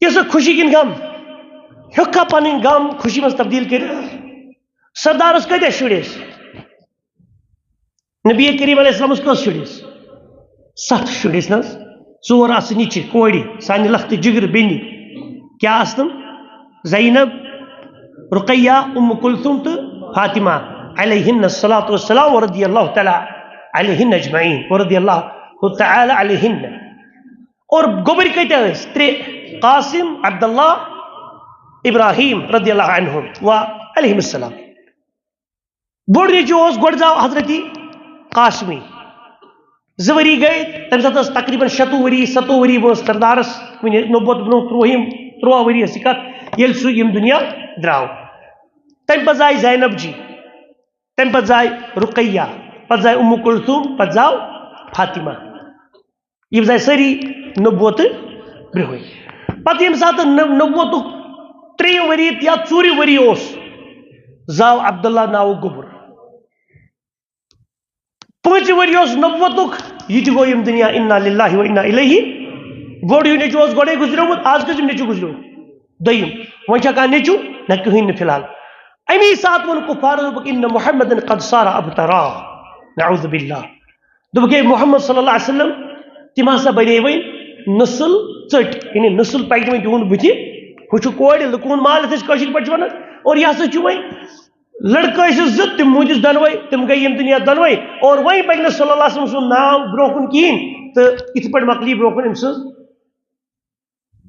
یہِ سا خوشی کِنہٕ غم؟ ہیوٚکھا پنٕنۍ غم خوشی منٛز تبدیٖل کٔرِتھ؟ سردارس کۭتیٛاہ شُرۍ ٲسۍ؟ نبی کریم علیہ السلامس کٔژ شُرۍ ٲسۍ؟ ستھ شُرۍ ٲسۍ نہ حظ؟ ژور آسہٕ نِچہِ کورِ، سانہِ لختہٕ جگر بیٚنہِ۔ کیٛاہ آسہٕ تِم؟ زینب، رقیہ، ام کلثوم تہٕ فاطمہ علیہن الصلوۃ والسلام ورضی اللہ تعالیٰ علیہن اجمعین ورضی اللہ تعالیٰ علیہن۔ اور گوٚبٕرۍ کۭتیٛاہ ٲسۍ؟ ترٛےٚ، قاسم، عبداللہ، ابراہیم رضی اللہ عنہم و علیہم السلام۔ بوٚڑ نیٚچوٗ اوس گۄڈٕ زاو حضرت قاسمی۔ زٕ ؤری گٔے، تَمہِ ساتہٕ ٲس تقریباً شَتوُہ ؤری، سَتوُہ ؤری وٲنٛس سردارَس، وٕنہِ نبوت برونٛہہ ترٛوہِم، ترٛوہ ؤری ٲس یہِ کَتھ، ییٚلہِ سُہ ییٚمہِ دُنیا درٛاو۔ تَمہِ پَتہٕ زاے زینب جی، تَمہِ پَتہٕ زاے رُقیہ، پَتہٕ زاے اُمُ کُلثوٗم، پَتہٕ زاو فاطمہ۔ یِم زاے سٲری نبوتہٕ برٛونٛہٕے۔ پَتہٕ ییٚمہِ ساتہٕ نب-، نبوتُک ترٛیٚیِم ؤری یا ژوٗرِم ؤری اوس، زاو عبداللہ ناوُک گوٚبُر۔ پٲنٛژِ ؤری اوس نبوتُک، یہِ تہِ گوٚو ییٚمہِ دُنیا، انا للہ و انا الیہ۔ بوٚڑ ہیوٗ نیٚچوٗ اوس گۄڈَے گُزریومُت، آز کٔژِم نیٚچوٗ گُزریو؟ دوٚیِم۔ وۄنۍ چھا کانٛہہ نیٚچوٗ؟ نہ، کٕہٕنۍ نہٕ فی الحال۔ اَمی ساتہٕ ووٚن کُفارو، دوٚپُکھ، ان محمدا قد صار ابترا، نعوذ باللہ۔ دوٚپُکھ، ہے، محمد صلی اللہ علیہ وسلم، تِم ہسا بنے وۄنۍ نسل ژٔٹۍ، یعنی نسل پکہِ وۄنۍ تِہُنٛد بٕتھِ۔ ہُہ چھُ کورِ لُکہٕ ہُنٛد مال، یَتھ أسۍ کٲشِرۍ پٲٹھۍ چھِ وَنان، اور یہِ ہسا چھُ وۄنۍ لڑکہٕ ٲسِس زٕ، تِم موٗدِس دۄنوَے، تِم گٔے ییٚمہِ دُنیا دۄنوَے، اور وۄنۍ پَکہِ نہٕ صلی اللہ علیہ وسلم سُنٛد ناو برٛونٛہہ کُن کِہیٖنۍ، تہٕ یِتھ پٲٹھۍ مۄکلی برٛونٛہہ کُن أمۍ سٕنٛز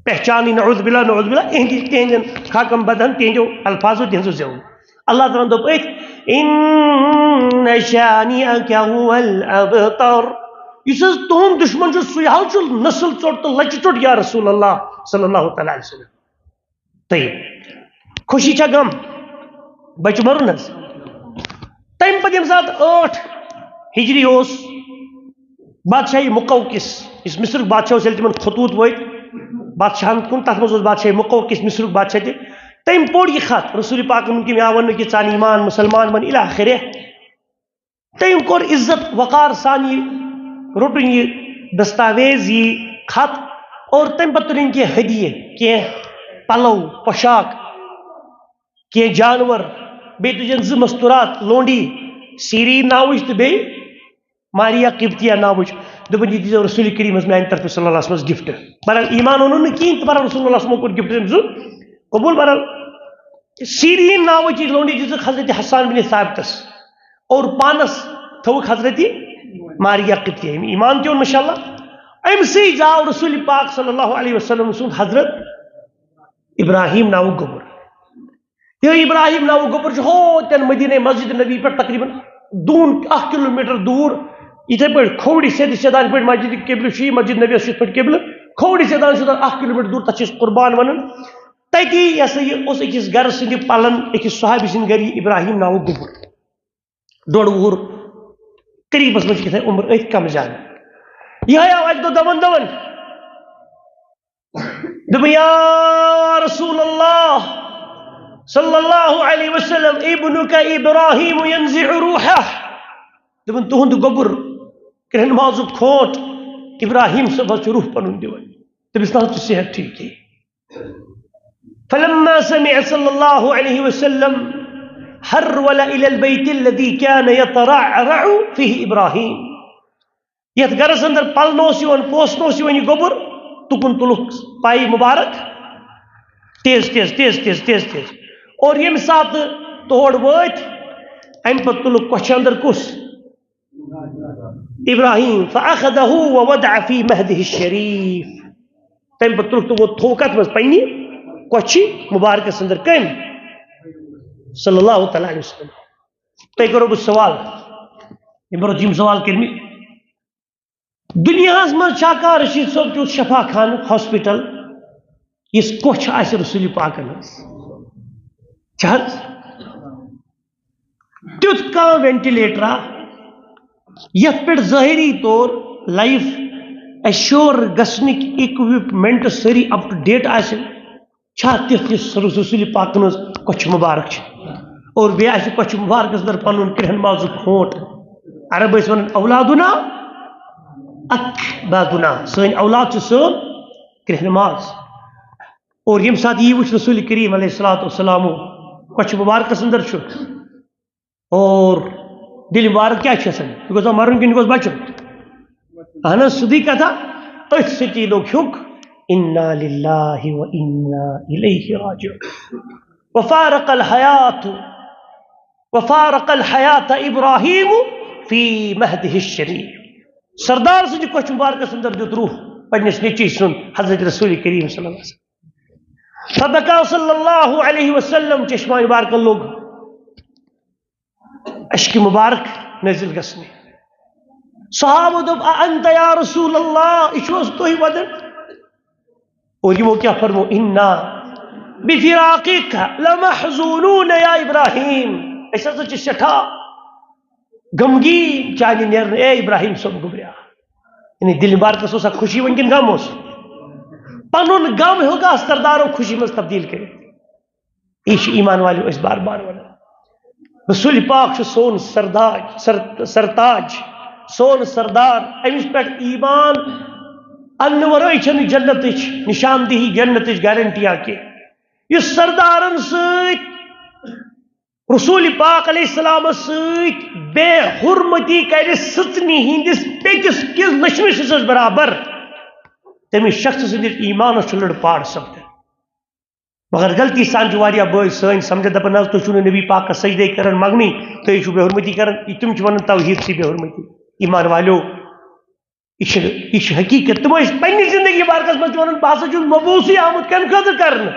پہچانٕے، نعوذ باللہ، نعوذ باللہ، اِہِنٛدِ، تِہِنٛدٮ۪ن خاکَن بدن، تِہِنٛدیو الفاظو، تِہِنٛزو زٮ۪و۔ اللہ تعالیٰ ہَن دوٚپ أتھۍ، ان شانئک هو الابتر۔ یُس حظ تُہُنٛد دُشمن چھُ، سُے حظ چھُ نسل ژوٚٹ تہٕ لَچہِ ژوٚٹ، یا رسول اللہ صلی اللہ تعالیٰ علیہ وسلم۔ طیب۔ خوشی چھا غم؟ بچہٕ مرُن حظ۔ تَمہِ پتہٕ ییٚمہِ ساتہٕ ٲٹھ ہجری اوس، بادشاہی مقوقس، یُس مصرُک بادشاہ اوس، ییٚلہِ تِمن خطوٗط وٲتۍ بادشاہن کُن، تتھ منٛز اوس بادشاہی مقوقس مصرُک بادشاہ تہِ۔ تٔمۍ پوٚر یہِ خط رسول پاکن، کہِ مےٚ آو وننہٕ کہِ ژٕ اَن ایمان، مسلمان بن، الی آخرہ۔ تٔمۍ کوٚر عزت وقار سان یہِ، روٚٹُن یہِ دستاویز، یہِ خط، اور تَمہِ پتہٕ تُلِن کینٛہہ ہدیہِ، کینٛہہ پلو، پوشاک، کینٛہہ جانور، بیٚیہِ تُجن زٕ مستورات، لونڈی، سیرین ناوٕچ تہٕ بیٚیہِ ماریا قبطیہ ناوٕچ۔ دوٚپُن، یہِ دیٖزیو رسول کریٖمس میانہِ طرفہٕ صلی اللہ علیہ وسلمس gift۔ بہرحال ایمان اوٚنُن نہٕ کِہیٖنۍ تہٕ بہرحال رسول اللہ صلی اللہ علیہ وسلمو کوٚر gift تٔمۍ سُنٛد قبول۔ بہرحال سیرین ناوٕچ یہِ لونڈی دِژٕکھ حضرت حسان بن ثابتس اور پانس تھٲوٕکھ حضرت ماریا قبطیہ۔ أمۍ ایمان تہِ اوٚن ماشاء اللہ۔ أمۍ سٕے زاو رسول پاک صلی اللہ علیہ وسلم سُنٛد حضرت ابراہیم ناوُک گوٚبُر۔ یہِ ابراہیم ناوُک گوٚبُر چھُ ہوتٮ۪ن مدیٖنہ مسجد نبی پٮ۪ٹھ تقریباً دوٗن اکھ کلوٗمیٹر دوٗر۔ یِتھے پٲٹھۍ کھووٕرِ سیٚدِ سیٚدان، یِتھ پٲٹھۍ مسجد قبلہٕ چھُ، یہِ مسجد نبی یَس چھُ یِتھ پٲٹھۍ قبلہٕ، کھووٕرِ سیٚدان چھُ تَتھ اکھ کلوٗمیٹر دوٗر، تَتھ چھِ أسۍ قربان وَنان۔ تَتی یہِ ہسا یہِ اوس أکِس گرٕ سٕنٛدِ پَلن، أکِس صحابی سٕنٛدِ گرِ یہِ ابراہیم ناوُک گوٚبُر۔ ڈوٚڈ وُہُر قریٖبس منٛز چھِ کیٛاہ تام عمر، أتھۍ کم زیادٕ۔ یِہوٚے آو اَکہِ دۄہ دَوان دَوان۔ دوٚپُن، یا رسول اللہ صلی اللہ علیہ وسلم، ابنک ابراہیم ینزع روحہ۔ دوٚپُن، تُہُنٛد گوٚبُر، کرٛہُن مازُک کھوٹ، ابراہیم صٲبس چھُ روح پنُن دِوان۔ تٔمِس نہ حظ چھُ صحت ٹھیٖک کِہیٖنۍ۔ فلما سمع صلی اللہ علیہ وسلم ہرول الی البیت الذی کان یترعرع فیہ ابراہیم۔ یتھ گرس اندر پلنہٕ اوس یِوان، پوسنہٕ اوس یِوان یہِ گوٚبُر، تُکُن تُلُکھ پاے مُبارک تیز تیز تیز تیز تیز تیز۔ اور ییٚمہِ ساتہٕ تور وٲتۍ، امہِ پتہٕ تُلُکھ کۄچھِ اندر کُس؟ ابراہیم۔ فاخذہ ووضع فی مہدہ الشریف۔ تمہِ پتہٕ تُلُکھ تہٕ ووت تھوٚو کتھ منٛز؟ پننہِ کۄچھِ مُبارکس اندر۔ کٔمۍ؟ صلی اللہ تعالیٰ علیہ وسلم۔ تۄہہِ کرو بہٕ سوال، یِم برونٛہہ یِم سوال کٔرمٕتۍ۔ دُنیاہس منٛز چھا کانٛہہ رشید صٲب تیُتھ شفا خانہٕ، ہاسپٹل، یُس کۄچھ آسہِ رسول پاکن ہٕنٛز؟ چھا حظ؟ تیُتھ کانٛہہ وینٹیلیٹرا یتھ پٮ۪ٹھ ظٲہری طور لائف ایشور گژھنٕکۍ اکوپمنٹ سٲری اپ ٹو ڈیٹ آسن؟ چھا تیُتھ یُس رسول پاکن ہٕنٛز کۄچھِ مبارک چھِ؟ اور بیٚیہِ آسہِ کۄچھِ مبارکس اندر پنُن کرٛہن مازُک کھونٹ۔ عرب ٲسۍ ونان اولادنا اکبادنا، سٲنۍ اولاد چھِ سٲنۍ کرٛہن ماز۔ اور ییٚمہِ ساتہٕ یی وٕچھ رسول کریم علیہ الصلوۃ والسلام کۄچھِ مبارکس اندر چھُ، اور دِلہِ مبارک کیٛاہ چھِ آسان؟ یہِ گوٚژھا مرُن کِنہٕ یہِ گوٚژھ بچُن؟ اہن حظ، سیوٚدُے کتھا۔ أتھۍ سۭتی لوٚگ ہیوٚک، انا للہ و انا الیہ راجعون۔ وفارق الحیات، وفارق الحیات ابراہیم فی مہدہ الشریف۔ سردار سٕنٛدِ کۄچھِ مبارکس اندر دیُت روح پننِس نیٚچوۍ سُنٛد حضرت رسول کریم صلی اللہ علیہ وسلم۔ فبکا صلی اللہ علیہ وسلم، چشمہ مبارکن لوٚگ اشکِ مبارک نٲزِل گژھنہِ۔ صحابو دوٚپ، "اَأَنْتَ یا رسول اللہ، یہِ چھُ حظ تُہۍ وَدان؟" اور یِمو کیٛاہ فرمو؟ "اِنَّا بِفِرَاقِكَ لَمَحْزُونُونَ یا ابراہیم، أسۍ ہسا چھِ سٮ۪ٹھاہ غمگیٖن چانہِ نیرنہٕ، اے ابراہیم صٲب گوٚبریا۔" یعنی دِل مبارکس اوس اکھ خوشی وۄنۍ کِنہٕ غم اوس؟ پنُن غم ہیوٚک اَتھ سردارو خوشی منٛز تبدیٖل کٔرِتھ۔ یہِ چھُ ایمان والیو أسۍ بار بار وَنان۔ رسول پاک چھُ سون سرداج، سر-، سرتاج، سون سردار۔ أمِس پٮ۪ٹھ ایمان اَننہٕ ورٲے چھَنہٕ جنتٕچ نشاندہی، جنتٕچ گارنٹیا کینٛہہ۔ یُس سردارن سۭتۍ، رسول پاک علیہ السلامس سۭتۍ بے حرمتی کرِ، سٕژنہِ ہٕنٛدِس پیٚکِس کِس لٔچھمِس حصس برابر، تٔمِس شخص سٕنٛدِس ایمانس چھُ لٔڑ پاڑ سپدان۔ مگر غلطی سان چھِ واریاہ بٲے سٲنۍ سمجھان، دپان، "نہ حظ، تُہۍ چھِو نہٕ نبی پاکس سجدے کران، منگنٕے، تُہۍ چھِو بے حرمتی کران۔" یہِ تِم چھِ ونان توحیٖد سی بے حرمتی۔ ایمان والیو، یہِ چھِ، یہِ چھِ حقیٖقت۔ تِم ٲسۍ پننہِ زندگی بارکس منٛز تہِ ونان، "بہٕ ہسا چھُس مبعوثٕے آمُت کمہِ خٲطرٕ کرنہٕ؟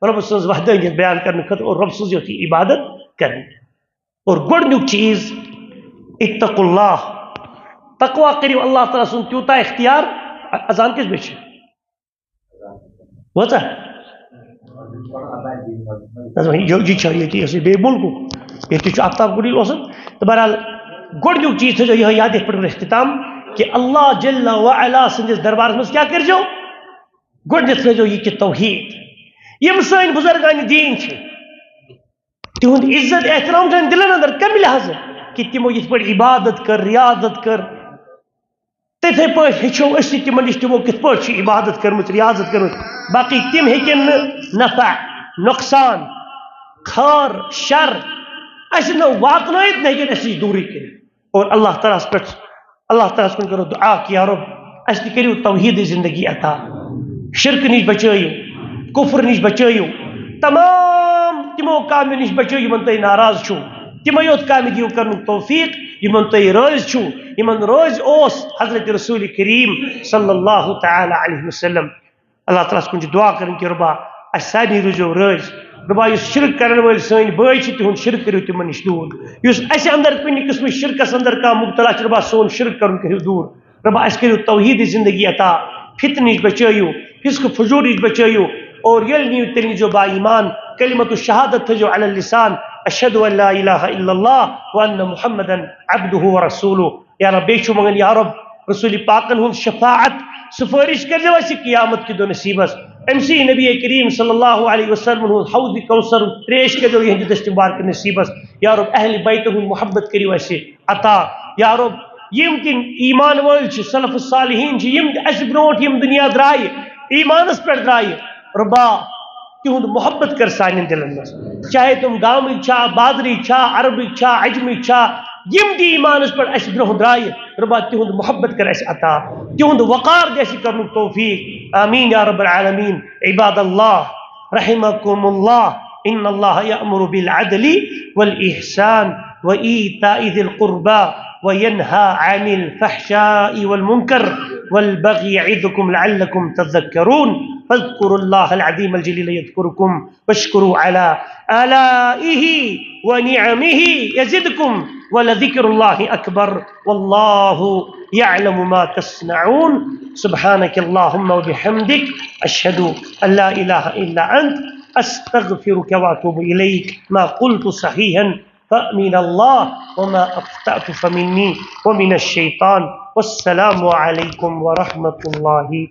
رۄب سٕنٛز وحدٲنیت بیان کرنہٕ خٲطرٕ اور رۄب سٕنٛز یوت یہِ عبادت کرنہٕ۔" اور گۄڈٕنیُک چیٖز، اتقوا اللہ، تقوا کٔرِو اللہ تعالیٰ سُنٛد تیوٗتاہ اختیار۔ اذان کٔژِ بجہِ چھِ؟ وٲژاہ؟ نہ حظ، وۄنۍ یہِ، یہِ چھا ییٚتی، یۄس یہِ بیٚیہِ مُلکُک، ییٚتہِ چھُ آفتاب گُڈِل اوسُن۔ تہٕ بہرحال، گۄڈٕنیُک چیٖز تھٲیزیو یِہوٚے یاد، یِتھ پٲٹھۍ ووٚن اختتام، کہِ اللہ جل و علا سٕنٛدِس دربارس منٛز کیٛاہ کٔرۍزیو؟ گۄڈٕنٮ۪تھ تھٲیزیو یہِ کہِ توحیٖد۔ یِم سٲنۍ بُزرگانِ دیٖن چھِ، تِہُنٛد عزت احترام چھُ دِلن اندر کمہِ لحاظہٕ؟ کہِ تِمو یِتھ پٲٹھۍ عبادت کٔر، ریاضت کٔر، تِتھے پٲٹھۍ ہیٚچھو أسۍ تہِ تِمن نِش، تِمو کِتھ پٲٹھۍ چھِ عبادت کٔرمٕژ، ریاضت کٔرمٕژ۔ باقٕے تِم ہیٚکن نہٕ نفع، نۄقصان، خٲر، شر اَسہِ نہٕ واتنٲیِتھ، نہ ہیٚکن اَسہِ نِش دوٗرٕے کٔرِتھ۔ اور اللہ تعالیٰ ہس پٮ۪ٹھ، اللہ تعالیٰ ہس کُن کرو دعا کہ یا رب، اَسہِ تہِ کٔرِو توحیٖدٕچ زندگی عطا، شرکہٕ نِش بچٲیِو، کفر نِش بچٲیِو، تمام تِمو کامٮ۪و نِش بچٲیِو یِمن تُہۍ ناراض چھِو، تِمے یوت کامہِ دِیِو کرنُک توفیٖق یِمن تُہۍ رٲضۍ چھِو، یِمن رٲضۍ اوس حضرت رسول کریم صلی اللہ تعالیٰ علیہ وسلم۔ اللہ تعالیٰ ہس کُن چھِ دعا کرٕنۍ کہ رۄبا، اَسہِ سارنٕے روٗزیو رٲضۍ۔ رۄبا، یُس شرک کرن وٲلۍ سٲنۍ بٲے چھِ، تِہُنٛد شرک کٔرِو تِمن نِش دوٗر۔ یُس اَسہِ اندر کُنہِ قٕسمٕچ شرکس اندر کانٛہہ مُبتلا چھُ، رۄبا، سون شرک کرُن کٔرِو دوٗر۔ رۄبا، اَسہِ کٔرِو توحیٖدٕچ زندگی عطا، فتنہٕ نِش بچٲیِو، فسق فجور نِش بچٲیِو، اور ییٚلہِ نِیِو تیٚلہِ نیٖزیو با ایمان، کلمت الشہادت تھٲیزیو علی اللسان، اشہد ان لا الہ الا اللہ وان محمدا عبدہ ورسولہ۔ یا رب، بیٚیہِ چھُ منٛگان، یا رب، رسول پاکن ہُنٛد شفاعت، سفٲرِش کٔرۍزیو اَسہِ قیامت کہِ دۄہ نصیٖبس۔ أمۍ سٕے نبی کریم صلی اللہ علیہ وسلم ہُنٛد حوض کوثر ترٛیش کٔرۍزیو یِہنٛدِ دٔستہِ مبارکہٕ نصیٖبس۔ یا رب، اہل بیتن ہُنٛد محبت کٔرِو اَسہِ عطا۔ یا رب، یِم تہِ ایمان وٲلۍ چھِ، سلف الصالحین چھِ، یِم تہِ اَسہِ برونٛٹھ یِم دُنیا درٛایہِ، ایمانس پٮ۪ٹھ درٛایہِ، رۄبا، تِہُنٛد محبت کر سانٮ۪ن دِلن منٛز۔ چاہے تِم گامٕکۍ چھا، بازرٕکۍ چھا، عربٕکۍ چھا، عجمٕکۍ چھا، یِم تہِ ایٖمانَس پٮ۪ٹھ اَسہِ برٛونٛہہ درٛایہِ، رۄبا تِہُنٛد محبت کر اَسہِ عطا، تِہُنٛد وقار دِ اَسہِ کرنُک توفیٖق۔ آمین یا رب العالمین۔ عباد اللہ، رحمكم الله، إن الله يأمر بالعدل والإحسان وإيتاء ذي القربى وينهى عن الفحشاء والمنكر والبغي يعظكم لعلكم تذكرون، فاذكروا الله العظيم الجليل يذكركم واشكروا على آلائه ونعمه يزدكم ولذكر الله أكبر والله يعلم ما تصنعون. سبحانك اللهم وبحمدك، أشهد أن لا إله إلا أنت، أستغفرك وأتوب إليك. ما قلت صحيحا فمن الله، وما أخطأت فمني ومن الشيطان. والسلام عليكم ورحمة الله